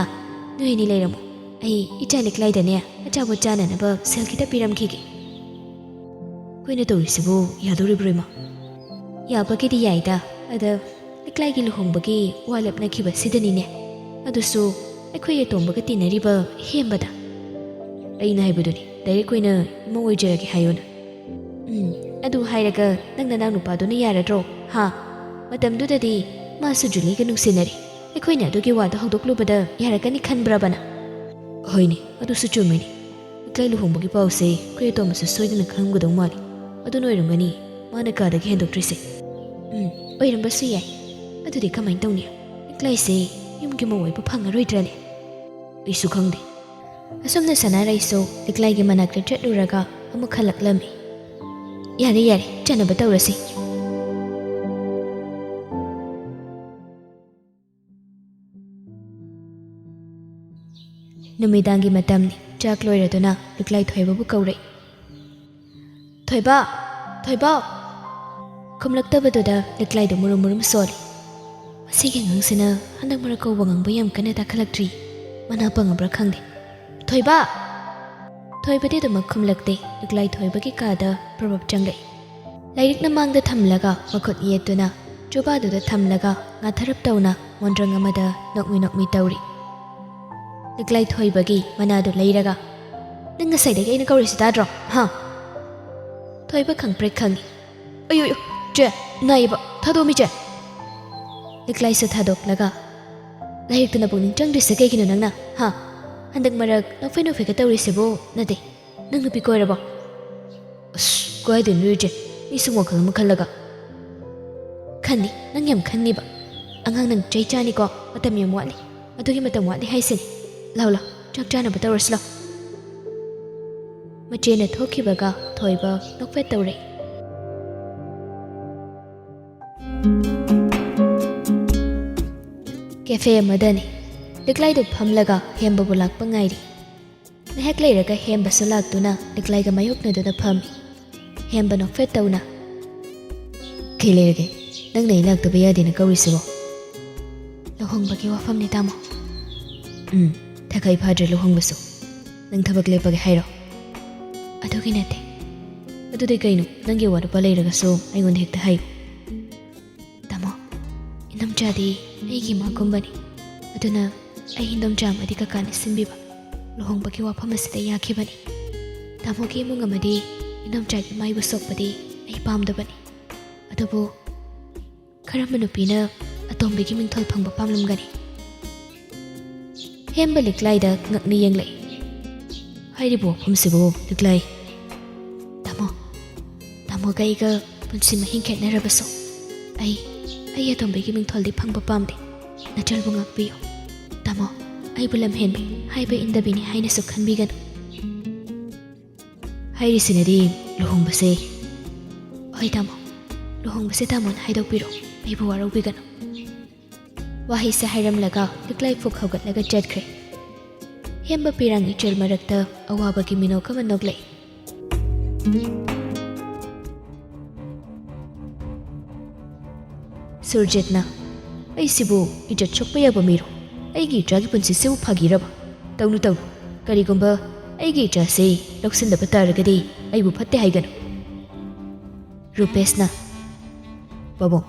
ꯅꯣꯏ ꯑꯅꯤ ꯂꯩꯔꯝꯃꯣ꯫ ꯑꯩ ꯏꯆꯥ ꯂꯤꯛꯂꯥꯏꯗꯅꯦ ꯑꯆꯥꯄꯣꯠ ꯆꯥꯅꯅꯕ ꯁꯦꯜ ꯈꯤꯇ ꯄꯤꯔꯝꯈꯤꯒꯦ꯫" "ꯑꯩꯈꯣꯏꯅ ꯇꯧꯔꯤꯁꯤꯕꯨ ꯌꯥꯗꯧꯔꯤꯕ꯭ꯔꯣ ꯏꯃꯥ?" "ꯌꯥꯕꯒꯤꯗꯤ ꯌꯥꯏꯗ꯫ ꯑꯗ ꯂꯤꯛꯂꯥꯏꯒꯤ ꯂꯨꯍꯣꯡꯕꯒꯤ ꯋꯥ ꯂꯦꯞꯅꯈꯤꯕꯁꯤꯗꯅꯤꯅꯦ꯫ ꯑꯗꯨꯁꯨ ꯑꯩꯈꯣꯏ ꯑꯇꯣꯝꯕꯒ ꯇꯤꯟꯅꯔꯤꯕ ꯍꯦꯝꯕꯗ꯫ ꯑꯩꯅ ꯍꯥꯏꯕꯗꯨꯅꯤ, ꯗꯥꯏꯔꯦꯛ ꯑꯣꯏꯅ ꯏꯃꯧ ꯑꯣꯏꯖꯔꯒꯦ ꯍꯥꯏꯌꯣꯅ꯫ ꯎꯝ, ꯑꯗꯨ ꯍꯥꯏꯔꯒ ꯅꯪ ꯅꯅꯥꯎ ꯅꯨꯄꯥꯗꯨꯅ ꯌꯥꯔꯗ꯭ꯔꯣ? ꯍꯥ? ꯃꯇꯝꯗꯨꯗꯗꯤ ꯃꯥꯁꯨ ꯖꯨꯂꯤꯒ ꯅꯨꯡꯁꯤꯅꯔꯤ꯫ ꯑꯩꯈꯣꯏꯅ ꯑꯗꯨꯒꯤ ꯋꯥꯗꯣ ꯍꯧꯗꯣꯛꯂꯨꯕꯗ ꯌꯥꯔꯛꯀꯅꯤ ꯈꯟꯕ꯭ꯔꯕ ꯅꯪ?" "ꯍꯣꯏꯅꯦ, ꯑꯗꯨꯁꯨ ꯆꯨꯝꯃꯤꯅꯦ꯫ ꯂꯤꯛꯂꯥꯏ ꯂꯨꯍꯣꯡꯕꯒꯤ ꯄꯥꯎꯁꯦ ꯑꯩꯈꯣꯏ ꯑꯇꯣꯝꯕꯁꯨ ꯁꯣꯏꯗꯅ ꯈꯪꯉꯝꯒꯗꯧ ꯃꯥꯜꯂꯤ꯫ ꯑꯗꯨꯅ ꯑꯣꯏꯔꯝꯒꯅꯤ ꯃꯥꯅ ꯀꯥꯗꯒꯤ ꯍꯦꯟꯗꯣꯛꯇ꯭ꯔꯤꯁꯦ꯫" "ꯎꯝ, ꯑꯣꯏꯔꯝꯕꯁꯨ ꯌꯥꯏ꯫ ꯑꯗꯨꯗꯤ ꯀꯃꯥꯏꯅ ꯇꯧꯅꯤ? ꯂꯤꯛꯂꯥꯏꯁꯦ ꯌꯨꯝꯒꯤ ꯃꯧ ꯑꯣꯏꯕ ꯐꯪꯉꯔꯣꯏꯗ꯭ꯔꯅꯦ?" "ꯑꯩꯁꯨ ꯈꯪꯗꯦ꯫" ꯑꯁꯨꯝꯅ ꯁꯅꯥꯔꯩꯁꯨ ꯂꯤꯛꯂꯥꯏꯒꯤ ꯃꯅꯥꯛꯇ ꯆꯠꯂꯨꯔꯒ ꯑꯃꯨꯛ ꯍꯜꯂꯛꯂꯝꯃꯤ꯫ "ꯌꯥꯔꯦ, ꯌꯥꯔꯦ, ꯆꯥꯅꯕ ꯇꯧꯔꯁꯤ꯫" ꯅꯨꯃꯤꯗꯥꯡꯒꯤ ꯃꯇꯝꯅꯤ꯫ ꯆꯥꯛ ꯂꯣꯏꯔꯗꯨꯅ ꯂꯤꯛꯂꯥꯏ ꯊꯣꯏꯕꯕꯨ ꯀꯧꯔꯛꯏ꯫ "ꯊꯣꯏꯕ! ꯊꯣꯏꯕ!" ꯈꯨꯝꯂꯛꯇꯕꯗꯨꯗ ꯂꯤꯛꯂꯥꯏꯗꯨ ꯃꯨꯔꯨꯝ ꯃꯨꯔꯨꯝ ꯁꯣꯜꯂꯤ꯫ "ꯃꯁꯤꯒꯤ ꯑꯉꯥꯡꯁꯤꯅ ꯍꯟꯗꯛ ꯃꯔꯛ ꯀꯧꯕ ꯉꯥꯡꯕ ꯌꯥꯝ ꯀꯟꯅ ꯇꯥꯈꯠꯂꯛꯇ꯭ꯔꯤ꯫ ꯃꯅꯥ ꯄꯪꯉꯕ꯭ꯔꯥ ꯈꯪꯗꯦ꯫ ꯊꯣꯏꯕ!" ꯊꯣꯏꯕꯗꯤ ꯑꯗꯨꯃꯛ ꯈꯨꯝꯂꯛꯇꯦ꯫ ꯂꯤꯛꯂꯥꯏ ꯊꯣꯏꯕꯒꯤ ꯀꯥꯗ ꯄ꯭ꯔꯣꯕꯞ ꯆꯪꯂꯛꯏ꯫ ꯂꯥꯏꯔꯤꯛꯅ ꯃꯥꯡꯗ ꯊꯝꯂꯒ ꯃꯈꯨꯠ ꯌꯦꯠꯇꯨꯅ ꯆꯨꯕꯥꯗꯨꯗ ꯊꯝꯂꯒ ꯉꯥꯊꯔꯞ ꯇꯧꯅ ꯃꯣꯟꯗ꯭ꯔꯪ ꯑꯃꯗ ꯅꯣꯛꯃꯤ ꯅꯣꯛꯃꯤ ꯇꯧꯔꯤ꯫ ꯂꯤꯛꯂꯥꯏ ꯊꯣꯏꯕꯒꯤ ꯃꯅꯥꯗꯨ ꯂꯩꯔꯒ, "ꯅꯪ ꯉꯁꯥꯏꯗꯒꯤ ꯑꯩꯅ ꯀꯧꯔꯤꯁꯤ ꯇꯥꯗ꯭ꯔꯣ? ꯍꯥ?" ꯊꯣꯏꯕ ꯈꯪꯄ꯭ꯔꯦꯛ ꯈꯪꯉꯤ꯫ "ꯑꯌꯣ, ꯑꯌꯣ, ꯆꯦ, ꯅꯥꯏꯌꯦꯕ, ꯊꯥꯗꯣꯛꯑꯝꯃꯤ, ꯆꯦ꯫" ꯂꯤꯛꯂꯥꯏꯁꯨ ꯊꯥꯗꯣꯛꯂꯒ, "ꯂꯥꯏꯔꯤꯛꯇꯅ ꯄꯨꯛꯅꯤꯡ ꯆꯪꯗ꯭ꯔꯤꯁꯦ ꯀꯩꯒꯤꯅꯣ ꯅꯪꯅ? ꯍꯥ? ꯍꯟꯗꯛ ꯃꯔꯛ ꯅꯣꯛꯐꯦꯠ ꯅꯣꯛꯐꯦꯠꯀ ꯇꯧꯔꯤꯁꯤꯕꯨ ꯅꯠꯇꯦ꯫ ꯅꯪ ꯅꯨꯄꯤ ꯀꯣꯏꯔꯕꯣ?" "ꯑꯁ, ꯀꯥꯏꯗꯩꯅꯣ ꯏꯆꯦ? ꯃꯤ ꯁꯨꯝ ꯋꯥꯈꯜ ꯑꯃ ꯈꯜꯂꯒ꯫" "ꯈꯟꯅꯤ, ꯅꯪ ꯌꯥꯝ ꯈꯟꯅꯤꯕ꯫ ꯑꯉꯥꯡ ꯅꯪ ꯆꯍꯤ ꯆꯥꯅꯤꯀꯣ, ꯃꯇꯝ ꯌꯥꯝ ꯋꯥꯠꯂꯤ꯫ ꯑꯗꯨꯒꯤ ꯃꯇꯝ ꯋꯥꯠꯂꯤ ꯍꯥꯏꯁꯤꯅꯤ꯫ ꯂꯥꯎ, ꯂꯥꯎ, ꯆꯥꯛ ꯆꯥꯅꯕ ꯇꯧꯔꯁꯤ ꯂꯥꯎ꯫" ꯃꯆꯦꯅ ꯊꯣꯛꯈꯤꯕꯒ ꯊꯣꯏꯕ ꯅꯣꯛꯐꯦꯠ ꯇꯧꯔꯛꯏ꯫ ꯀꯦꯐꯦ ꯑꯃꯗꯅꯤ꯫ ꯂꯤꯛꯂꯥꯏꯗꯨ ꯐꯝꯂꯒ ꯍꯦꯝꯕꯕꯨ ꯂꯥꯛꯄ ꯉꯥꯏꯔꯤ꯫ ꯉꯥꯏꯍꯥꯛ ꯂꯩꯔꯒ ꯍꯦꯝꯕꯁꯨ ꯂꯥꯛꯇꯨꯅ ꯂꯤꯛꯂꯥꯏꯒ ꯃꯥꯌꯣꯛꯅꯗꯨꯅ ꯐꯝꯃꯤ꯫ ꯍꯦꯝꯕ ꯅꯣꯛꯐꯦꯠ ꯇꯧꯅ, "ꯀꯩ ꯂꯩꯔꯒꯦ? ꯅꯪꯅ ꯑꯩ ꯂꯥꯛꯇꯕ ꯌꯥꯗꯦꯅ ꯀꯧꯔꯤꯁꯤꯕꯣ?" "ꯂꯨꯍꯣꯡꯕꯒꯤ ꯋꯥꯐꯝꯅꯤ, ꯇꯥꯃꯣ꯫" "ꯎꯝ, ꯊꯥꯈꯩ ꯐꯥꯗ꯭ꯔꯦ ꯂꯨꯍꯣꯡꯕꯁꯨ꯫ ꯅꯪ ꯊꯕꯛ ꯂꯦꯞꯄꯒꯦ ꯍꯥꯏꯔꯣ?" "ꯑꯗꯨꯒꯤ ꯅꯠꯇꯦ꯫" "ꯑꯗꯨꯗꯤ ꯀꯩꯅꯣ? ꯅꯪꯒꯤ ꯑꯋꯥꯠ ꯑꯄꯥ ꯂꯩꯔꯒꯁꯨ ꯑꯩꯉꯣꯟꯗ ꯍꯦꯛꯇ ꯍꯥꯏꯌꯨ꯫" "ꯇꯥꯃꯣ, ꯏꯅꯝꯆꯥꯗꯤ ꯑꯩꯒꯤ ꯏꯃꯥꯒꯨꯝꯕꯅꯤ꯫ ꯑꯗꯨꯅ ꯑꯩ ꯏꯅꯝꯆꯥ ꯑꯃꯗꯤ ꯀꯀꯥꯅ ꯁꯤꯟꯕꯤꯕ ꯂꯨꯍꯣꯡꯕꯒꯤ ꯋꯥꯐꯝ ꯑꯁꯤꯗ ꯌꯥꯈꯤꯕꯅꯤ꯫ ꯇꯥꯃꯣꯒꯤ ꯏꯃꯨꯡ ꯑꯃꯗꯤ ꯏꯅꯝꯆꯥꯒꯤ ꯃꯥꯏꯕꯨ ꯁꯣꯛꯄꯗꯤ ꯑꯩ ꯄꯥꯝꯗꯕꯅꯤ꯫ ꯑꯗꯨꯕꯨ ꯀꯔꯝꯕ ꯅꯨꯄꯤꯅ ꯑꯇꯣꯝꯕꯤꯒꯤ ꯃꯤꯡꯊꯣꯜ ꯐꯪꯕ ꯄꯥꯝꯂꯝꯒꯅꯤ?" ꯍꯦꯝꯕ ꯂꯤꯛꯂꯥꯏꯗ ꯉꯛꯅ ꯌꯦꯡꯂꯛꯏ꯫ "ꯍꯥꯏꯔꯤꯕ ꯋꯥꯐꯝꯁꯤꯕꯨ, ꯂꯤꯛꯂꯥꯏ?" "ꯇꯥꯃꯣ, ꯇꯥꯃꯣꯒ ꯑꯩꯒ ꯄꯨꯟꯁꯤ ꯃꯍꯤꯡ ꯈꯦꯠꯅꯔꯕꯁꯨ ꯑꯩ, ꯑꯩ ꯑꯇꯣꯝꯕꯤꯒꯤ ꯃꯤꯡꯊꯣꯜꯗꯤ ꯐꯪꯕ ꯄꯥꯝꯗꯦ꯫ ꯅꯆꯜꯕꯨ ꯉꯥꯛꯄꯤꯌꯨ꯫ ꯇꯥꯃꯣ, ꯑꯩꯕꯨ ꯂꯝꯍꯦꯟꯕꯤ, ꯍꯥꯏꯕ ꯏꯟꯗꯕꯤꯅꯤ ꯍꯥꯏꯅꯁꯨ ꯈꯟꯕꯤꯒꯅꯨ꯫" "ꯍꯥꯏꯔꯤꯁꯤꯅꯗꯤ ꯂꯨꯍꯣꯡꯕꯁꯦ꯫" "ꯍꯣꯏ ꯇꯥꯃꯣ, ꯂꯨꯍꯣꯡꯕꯁꯦ ꯇꯥꯃꯣꯅ ꯍꯥꯏꯗꯣꯛꯄꯤꯔꯣ, ꯑꯩꯕꯨ ꯋꯥꯔꯧꯕꯤꯒꯅꯨ꯫" ꯋꯥꯍꯩꯁꯦ ꯍꯥꯏꯔꯝꯂꯒ ꯂꯤꯛꯂꯥꯏ ꯐꯨꯛ ꯍꯧꯒꯠꯂꯒ ꯆꯠꯈ꯭ꯔꯦ꯫ ꯍꯦꯝꯕ ꯄꯤꯔꯥꯡ ꯏꯆꯜ ꯃꯔꯛꯇ ꯑꯋꯥꯕꯒꯤ ꯃꯤꯅꯣꯛ ꯑꯃ ꯅꯣꯛꯂꯛꯏ꯫ ꯁꯨꯔꯖꯤꯠꯅ, "ꯑꯩꯁꯤꯕꯨ ꯏꯖꯠ ꯁꯣꯛꯄ ꯌꯥꯕ ꯃꯤꯔꯣ? ꯑꯩꯒꯤ ꯏꯆꯥꯒꯤ ꯄꯨꯟꯁꯤꯁꯤꯕꯨ ꯐꯥꯒꯤꯔꯕ? ꯇꯧꯅꯨ, ꯇꯧꯅꯨ꯫ ꯀꯔꯤꯒꯨꯝꯕ ꯑꯩꯒꯤ ꯏꯆꯥꯁꯤ ꯂꯧꯁꯤꯟꯗꯕ ꯇꯥꯔꯒꯗꯤ ꯑꯩꯕꯨ ꯐꯠꯇꯦ ꯍꯥꯏꯒꯅꯨ꯫" ꯔꯨꯄꯦꯁꯅ, "ꯄꯥꯕꯨꯡ,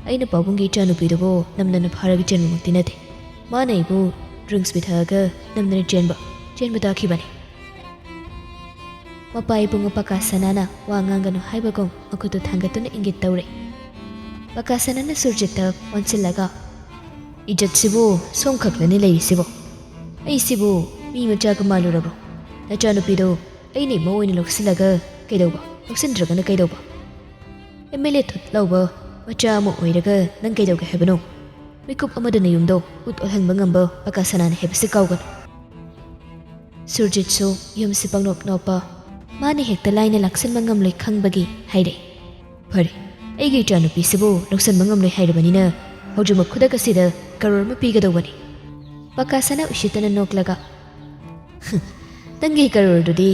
ꯑꯩꯅ ꯄꯥꯕꯨꯡꯒꯤ ꯏꯆꯥꯅꯨꯄꯤꯗꯨꯕꯨ ꯅꯝꯗꯅ ꯐꯥꯔꯒ ꯆꯦꯟꯕꯃꯛꯇꯤ ꯅꯠꯇꯦ꯫ ꯃꯥꯅ ꯑꯩꯕꯨ ꯗ꯭ꯔꯤꯡꯛꯁ ꯄꯤꯊꯛꯑꯒ ꯅꯝꯗꯅ ꯆꯦꯟꯕ, ꯆꯦꯟꯕ ꯇꯥꯈꯤꯕꯅꯤ꯫" ꯃꯄꯥ ꯏꯕꯨꯡꯉꯣ ꯄꯀꯥꯁꯅꯥꯅ ꯋꯥ ꯉꯥꯡꯒꯅꯨ ꯍꯥꯏꯕꯒꯨꯝ ꯃꯈꯨꯠꯇꯨ ꯊꯥꯡꯒꯠꯇꯨꯅ ꯏꯪꯒꯤꯠ ꯇꯧꯔꯦ꯫ ꯄꯀꯥꯁꯅꯥꯅ ꯁꯨꯔꯖꯤꯠꯇ ꯑꯣꯟꯁꯤꯜꯂꯒ, "ꯏꯖꯠꯁꯤꯕꯨ ꯁꯣꯝꯈꯛꯇꯅꯤ ꯂꯩꯔꯤꯁꯤꯕꯣ? ꯑꯩꯁꯤꯕꯨ ꯃꯤ ꯃꯆꯥꯒ ꯃꯥꯜꯂꯨꯔꯕ꯭ꯔꯣ? ꯅꯆꯥꯅꯨꯄꯤꯗꯣ ꯑꯩꯅ ꯏꯃꯧ ꯑꯣꯏꯅ ꯂꯧꯁꯤꯜꯂꯒ ꯀꯩꯗꯧꯕ? ꯂꯧꯁꯤꯟꯗ꯭ꯔꯒꯅ ꯀꯩꯗꯧꯕ? ꯑꯦꯝ ꯑꯦꯜ ꯑꯦ ꯊꯨꯠ ꯂꯥꯎꯕ ꯃꯆꯥ ꯑꯃ ꯑꯣꯏꯔꯒ ꯅꯪ ꯀꯩꯗꯧꯒꯦ ꯍꯥꯏꯕꯅꯣ? ꯃꯤꯀꯨꯞ ꯑꯃꯗ ꯅꯌꯨꯝꯗꯣ ꯎꯠ ꯑꯣꯜꯍꯟꯕ ꯉꯝꯕ ꯄꯀꯥꯁꯅꯥꯅꯤ ꯍꯥꯏꯕꯁꯤ ꯀꯥꯎꯒꯅꯨ꯫" ꯁꯨꯔꯖꯤꯠꯁꯨ ꯌꯨꯝꯁꯤ ꯄꯪꯅꯣꯞ ꯅꯣꯞꯄ, ꯃꯥꯅ ꯍꯦꯛꯇ ꯂꯥꯏꯅ ꯂꯥꯛꯁꯤꯟꯕ ꯉꯝꯂꯣꯏ ꯈꯪꯕꯒꯤ ꯍꯥꯏꯔꯦ, "ꯐꯔꯦ, ꯑꯩꯒꯤ ꯏꯆꯥꯅꯨꯄꯤꯁꯤꯕꯨ ꯂꯧꯁꯤꯟꯕ ꯉꯝꯂꯣꯏ ꯍꯥꯏꯔꯕꯅꯤꯅ ꯍꯧꯖꯤꯛꯃꯛ ꯈꯨꯗꯛ ꯑꯁꯤꯗ ꯀꯔꯣꯔ ꯑꯃ ꯄꯤꯒꯗꯧꯕꯅꯤ꯫" ꯄꯀꯥꯁꯅꯥ ꯎꯁꯤꯠꯇꯅ ꯅꯣꯛꯂꯒ, "ꯅꯪꯒꯤ ꯀꯔꯣꯔꯗꯨꯗꯤ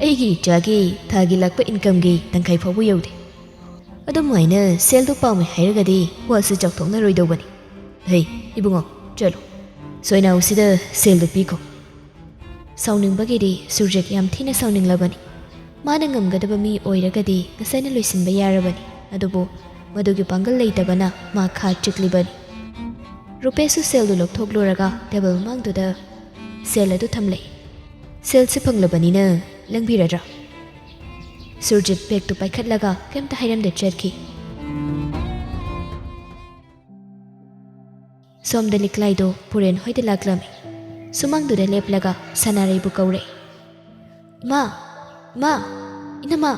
ꯑꯩꯒꯤ ꯏꯆꯥꯒꯤ ꯊꯥꯒꯤ ꯂꯥꯛꯄ incomeꯒꯤ ꯇꯪꯈꯥꯏ ꯐꯥꯎꯕ ꯌꯧꯗꯦ꯫ ꯑꯗꯨꯃꯥꯏꯅ ꯁꯦꯜꯗꯣ ꯄꯥꯝꯃꯦ ꯍꯥꯏꯔꯒꯗꯤ ꯋꯥꯁꯨ ꯆꯥꯎꯊꯣꯛꯅꯔꯣꯏꯗꯧꯕꯅꯤ꯫ ꯍꯩ, ꯏꯕꯨꯡꯉꯣ, ꯆꯠꯂꯣ꯫ ꯁꯣꯏꯅꯥꯎꯁꯤꯗ ꯁꯦꯜꯗꯣ ꯄꯤꯈꯣ꯫ ꯁꯥꯎꯅꯤꯡꯕꯒꯤꯗꯤ ꯁꯨꯔꯖꯤꯠ ꯌꯥꯝ ꯊꯤꯅ ꯁꯥꯎꯅꯤꯡꯂꯕꯅꯤ꯫ ꯃꯥꯅ ꯉꯝꯒꯗꯕ ꯃꯤ ꯑꯣꯏꯔꯒꯗꯤ ꯉꯁꯥꯏꯅ ꯂꯣꯏꯁꯤꯟꯕ ꯌꯥꯔꯕꯅꯤ꯫ ꯑꯗꯨꯕꯨ ꯃꯗꯨꯒꯤ ꯄꯥꯡꯒꯜ ꯂꯩꯇꯕꯅ ꯃꯥ ꯈꯥ ꯆꯤꯛꯂꯤꯕꯅꯤ꯫ ꯔꯨꯄꯦꯁꯁꯨ ꯁꯦꯜꯗꯨ ꯂꯧꯊꯣꯛꯂꯨꯔꯒ table ꯃꯥꯡꯗꯨꯗ ꯁꯦꯜ ꯑꯗꯨ ꯊꯝꯂꯦ꯫ ꯁꯦꯜꯁꯤ ꯐꯪꯂꯕꯅꯤꯅ ꯂꯪꯕꯤꯔꯗ꯭ꯔꯥ? ꯁꯨꯔꯖꯤꯠ bagꯇꯨ ꯄꯥꯏꯈꯠꯂꯒ ꯀꯩꯝꯇ ꯍꯥꯏꯔꯝꯗ ꯆꯠꯈꯤ꯫ ꯁꯣꯝꯗ ꯂꯤꯛꯂꯥꯏꯗꯣ ꯄꯨꯔꯦꯟ ꯍꯣꯏꯗ ꯂꯥꯛꯂꯝꯃꯤ꯫ ꯁꯨꯃꯥꯡꯗꯨꯗ ꯂꯦꯞꯂꯒ ꯁꯅꯥꯔꯩꯕꯨ ꯀꯧꯔꯦ꯫ "ꯏꯃꯥ! ꯏꯃꯥ! ꯏꯅꯝꯃ!"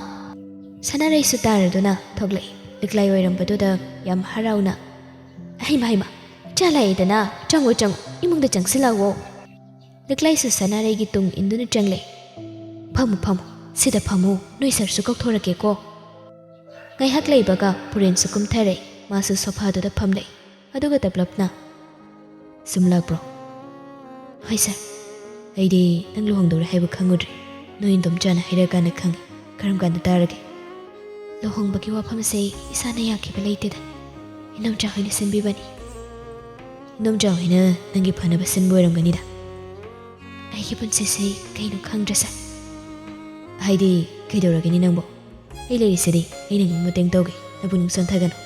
ꯁꯅꯥꯔꯩꯁꯨ ꯇꯥꯔꯗꯨꯅ ꯊꯣꯛꯂꯛꯏ꯫ ꯂꯤꯛꯂꯥꯏ ꯑꯣꯏꯔꯝꯕꯗꯨꯗ ꯌꯥꯝ ꯍꯔꯥꯎꯅ, "ꯍꯩꯃ, ꯍꯩꯃ! ꯏꯆꯥ ꯂꯥꯛꯑꯦꯗꯅ! ꯆꯪꯉꯣ, ꯆꯪꯉꯣ! ꯏꯃꯨꯡꯗ ꯆꯪꯁꯤꯜꯂꯛꯑꯣ!" ꯂꯤꯛꯂꯥꯏꯁꯨ ꯁꯅꯥꯔꯩꯒꯤ ꯇꯨꯡ ꯏꯟꯗꯨꯅ ꯆꯪꯂꯦ꯫ "ꯐꯝꯃꯨ, ꯐꯝꯃꯨ, ꯁꯤꯗ ꯐꯝꯃꯨ, ꯅꯣꯏ ꯁꯥꯔꯁꯨ ꯀꯧꯊꯣꯔꯛꯀꯦꯀꯣ꯫" ꯉꯥꯏꯍꯥꯛ ꯂꯩꯕꯒ ꯄꯨꯔꯦꯟꯁꯨ ꯀꯨꯝꯊꯔꯦ꯫ ꯃꯥꯁꯨ ꯁꯣꯐꯥꯗꯨꯗ ꯐꯝꯂꯦ꯫ ꯑꯗꯨꯒ ꯇꯞꯂꯞꯅ, "ꯁꯨꯝ ꯂꯥꯛꯄ꯭ꯔꯣ?" "ꯍꯣꯏ ꯁꯥꯔ꯫" "ꯑꯩꯗꯤ ꯅꯪ ꯂꯨꯍꯣꯡꯗꯧꯔꯦ ꯍꯥꯏꯕ ꯈꯪꯉꯨꯗ꯭ꯔꯦ꯫ ꯅꯣꯏ ꯏꯟꯗꯣꯝꯆꯥꯅ ꯍꯥꯏꯔꯀꯥꯟꯗ ꯈꯪꯉꯤ꯫ ꯀꯔꯝ ꯀꯥꯟꯗ ꯇꯥꯔꯒꯦ?" "ꯂꯨꯍꯣꯡꯕꯒꯤ ꯋꯥꯐꯝꯁꯦ ꯏꯁꯥꯅ ꯌꯥꯈꯤꯕ ꯂꯩꯇꯦꯗ꯫ ꯏꯟꯗꯣꯝꯆꯥ ꯍꯣꯏꯅ ꯁꯤꯟꯕꯤꯕꯅꯤ꯫" "ꯏꯟꯗꯣꯝꯆꯥ ꯍꯣꯏꯅ ꯅꯪꯒꯤ ꯐꯅꯕ ꯁꯤꯟꯕ ꯑꯣꯏꯔꯝꯒꯅꯤꯗ꯫" "ꯑꯩꯒꯤ ꯄꯨꯟꯁꯤꯁꯦ ꯀꯩꯅꯣ ꯈꯪꯗ꯭ꯔꯦ ꯁꯥꯔ꯫ ꯍꯥꯏꯗꯤ, ꯀꯩꯗꯧꯔꯒꯦꯅꯦ ꯅꯪꯕꯣ? ꯑꯩ ꯂꯩꯔꯤꯁꯤꯗꯤ, ꯑꯩꯅ ꯉꯝꯕ ꯃꯇꯦꯡ ꯇꯧꯒꯦ, ꯅꯕꯨꯛꯅꯤꯡ ꯁꯣꯟꯊꯒꯅꯨ꯫"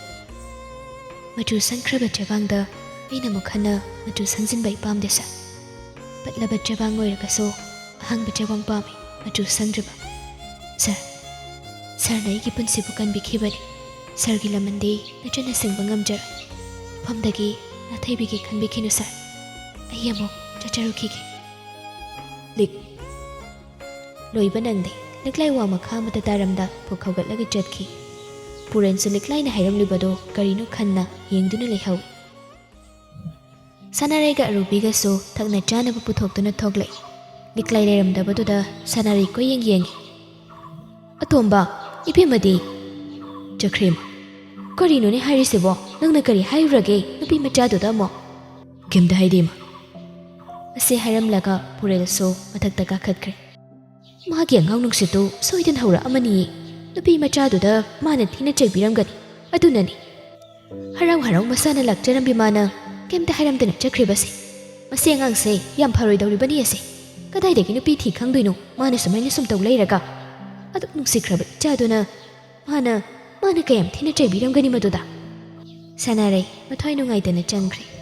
"ꯃꯆꯨ ꯁꯪꯈ꯭ꯔꯕ ꯆꯦꯕꯥꯡꯗ ꯑꯩꯅ ꯑꯃꯨꯛ ꯍꯟꯅ ꯃꯆꯨ ꯁꯪꯖꯤꯟꯕ ꯑꯩ ꯄꯥꯝꯗꯦ ꯁꯥꯔ꯫ ꯄꯠꯂꯕ ꯆꯦꯕꯥꯡ ꯑꯣꯏꯔꯒꯁꯨ ꯑꯍꯥꯡꯕ ꯆꯦꯕꯥꯡ ꯄꯥꯝꯃꯤ, ꯃꯆꯨ ꯁꯪꯗ꯭ꯔꯤꯕ꯫ ꯁꯥꯔ, ꯁꯥꯔꯅ ꯑꯩꯒꯤ ꯄꯨꯟꯁꯤꯕꯨ ꯀꯟꯕꯤꯈꯤꯕꯅꯤ꯫ ꯁꯥꯔꯒꯤ ꯂꯃꯟꯗꯤ ꯅꯆꯟꯅ ꯁꯤꯡꯕ ꯉꯝꯖꯔꯣꯏ꯫ ꯃꯐꯝꯗꯒꯤ ꯅꯥꯊꯩꯕꯤꯒꯦ ꯈꯟꯕꯤꯈꯤꯅꯨ ꯁꯥꯔ꯫ ꯑꯩ ꯑꯃꯨꯛ ꯆꯠꯆꯔꯨꯈꯤꯒꯦ꯫" ꯂꯤꯛ ꯂꯣꯏꯕ ꯅꯪꯗꯦ꯫ ꯂꯤꯛꯂꯥꯏ ꯋꯥ ꯃꯈꯥ ꯑꯃꯗ ꯇꯥꯔꯝꯗ ꯐꯨꯛ ꯍꯧꯒꯠꯂꯒ ꯆꯠꯈꯤ꯫ ꯄꯨꯔꯦꯟꯁꯨ ꯂꯤꯛꯂꯥꯏꯅ ꯍꯥꯏꯔꯝꯂꯤꯕꯗꯨ ꯀꯔꯤꯅꯣ ꯈꯟꯅ ꯌꯦꯡꯗꯨꯅ ꯂꯩꯍꯧꯏ꯫ ꯁꯅꯥꯔꯩꯒ ꯑꯔꯨꯕꯤꯒꯁꯨ ꯊꯛꯅ ꯆꯥꯅꯕ ꯄꯨꯊꯣꯛꯇꯨꯅ ꯊꯣꯛꯂꯛꯏ꯫ ꯂꯤꯛꯂꯥꯏ ꯂꯩꯔꯝꯗꯕꯗꯨꯗ ꯁꯅꯥꯔꯩ ꯀꯣꯏꯌꯦꯡ ꯌꯦꯡꯉꯤ꯫ "ꯑꯇꯣꯝꯕ, ꯏꯕꯦꯝꯃꯗꯤ?" "ꯆꯠꯈ꯭ꯔꯦ ꯏꯃꯥ꯫" "ꯀꯔꯤꯅꯣꯅꯦ ꯍꯥꯏꯔꯤꯁꯤꯕꯣ? ꯅꯪꯅ ꯀꯔꯤ ꯍꯥꯏꯔꯨꯔꯒꯦ ꯅꯨꯄꯤ ꯃꯆꯥꯗꯨꯗ ꯑꯃꯨꯛ?" "ꯀꯩꯝꯇ ꯍꯥꯏꯗꯦ ꯏꯃꯥ꯫" ꯑꯁꯤ ꯍꯥꯏꯔꯝꯂꯒ ꯄꯨꯔꯦꯜꯁꯨ ꯃꯊꯛꯇ ꯀꯥꯈꯠꯈ꯭ꯔꯦ꯫ ꯃꯥꯒꯤ ꯑꯉꯥꯡ ꯅꯨꯡꯁꯤꯠꯇꯨ ꯁꯣꯏꯗꯅ ꯍꯧꯔꯛꯑꯃꯅꯤꯌꯦ꯫ ꯅꯨꯄꯤ ꯃꯆꯥꯗꯨꯗ ꯃꯥꯅ ꯊꯤꯅ ꯆꯩꯕꯤꯔꯝꯒꯅꯤ꯫ ꯑꯗꯨꯅꯅꯤ ꯍꯔꯥꯎ ꯍꯔꯥꯎ ꯃꯁꯥꯅ ꯂꯥꯛꯆꯔꯝꯕꯤ ꯃꯥꯅ ꯀꯩꯝꯇ ꯍꯥꯏꯔꯝꯗꯅ ꯆꯠꯈ꯭ꯔꯤꯕꯁꯦ꯫ ꯃꯁꯤ ꯑꯉꯥꯡꯁꯦ ꯌꯥꯝ ꯐꯔꯣꯏꯗꯧꯔꯤꯕꯅꯤ ꯑꯁꯦ꯫ ꯀꯗꯥꯏꯗꯒꯤ ꯅꯨꯄꯤ ꯊꯤ ꯈꯪꯗꯣꯏꯅꯣ? ꯃꯥꯅ ꯁꯨꯃꯥꯏꯅ ꯁꯨꯝ ꯇꯧ ꯂꯩꯔꯒ꯫ ꯑꯗꯨꯛ ꯅꯨꯡꯁꯤꯈ꯭ꯔꯕ ꯏꯆꯥꯗꯨꯅ ꯃꯥꯅ, ꯃꯥꯅ ꯀꯌꯥꯝ ꯊꯤꯅ ꯆꯩꯕꯤꯔꯝꯒꯅꯤ ꯃꯗꯨꯗ? ꯁꯅꯥꯔꯩ ꯃꯊ꯭ꯋꯥꯏ ꯅꯨꯡꯉꯥꯏꯇꯅ ꯆꯪꯈ꯭ꯔꯦ꯫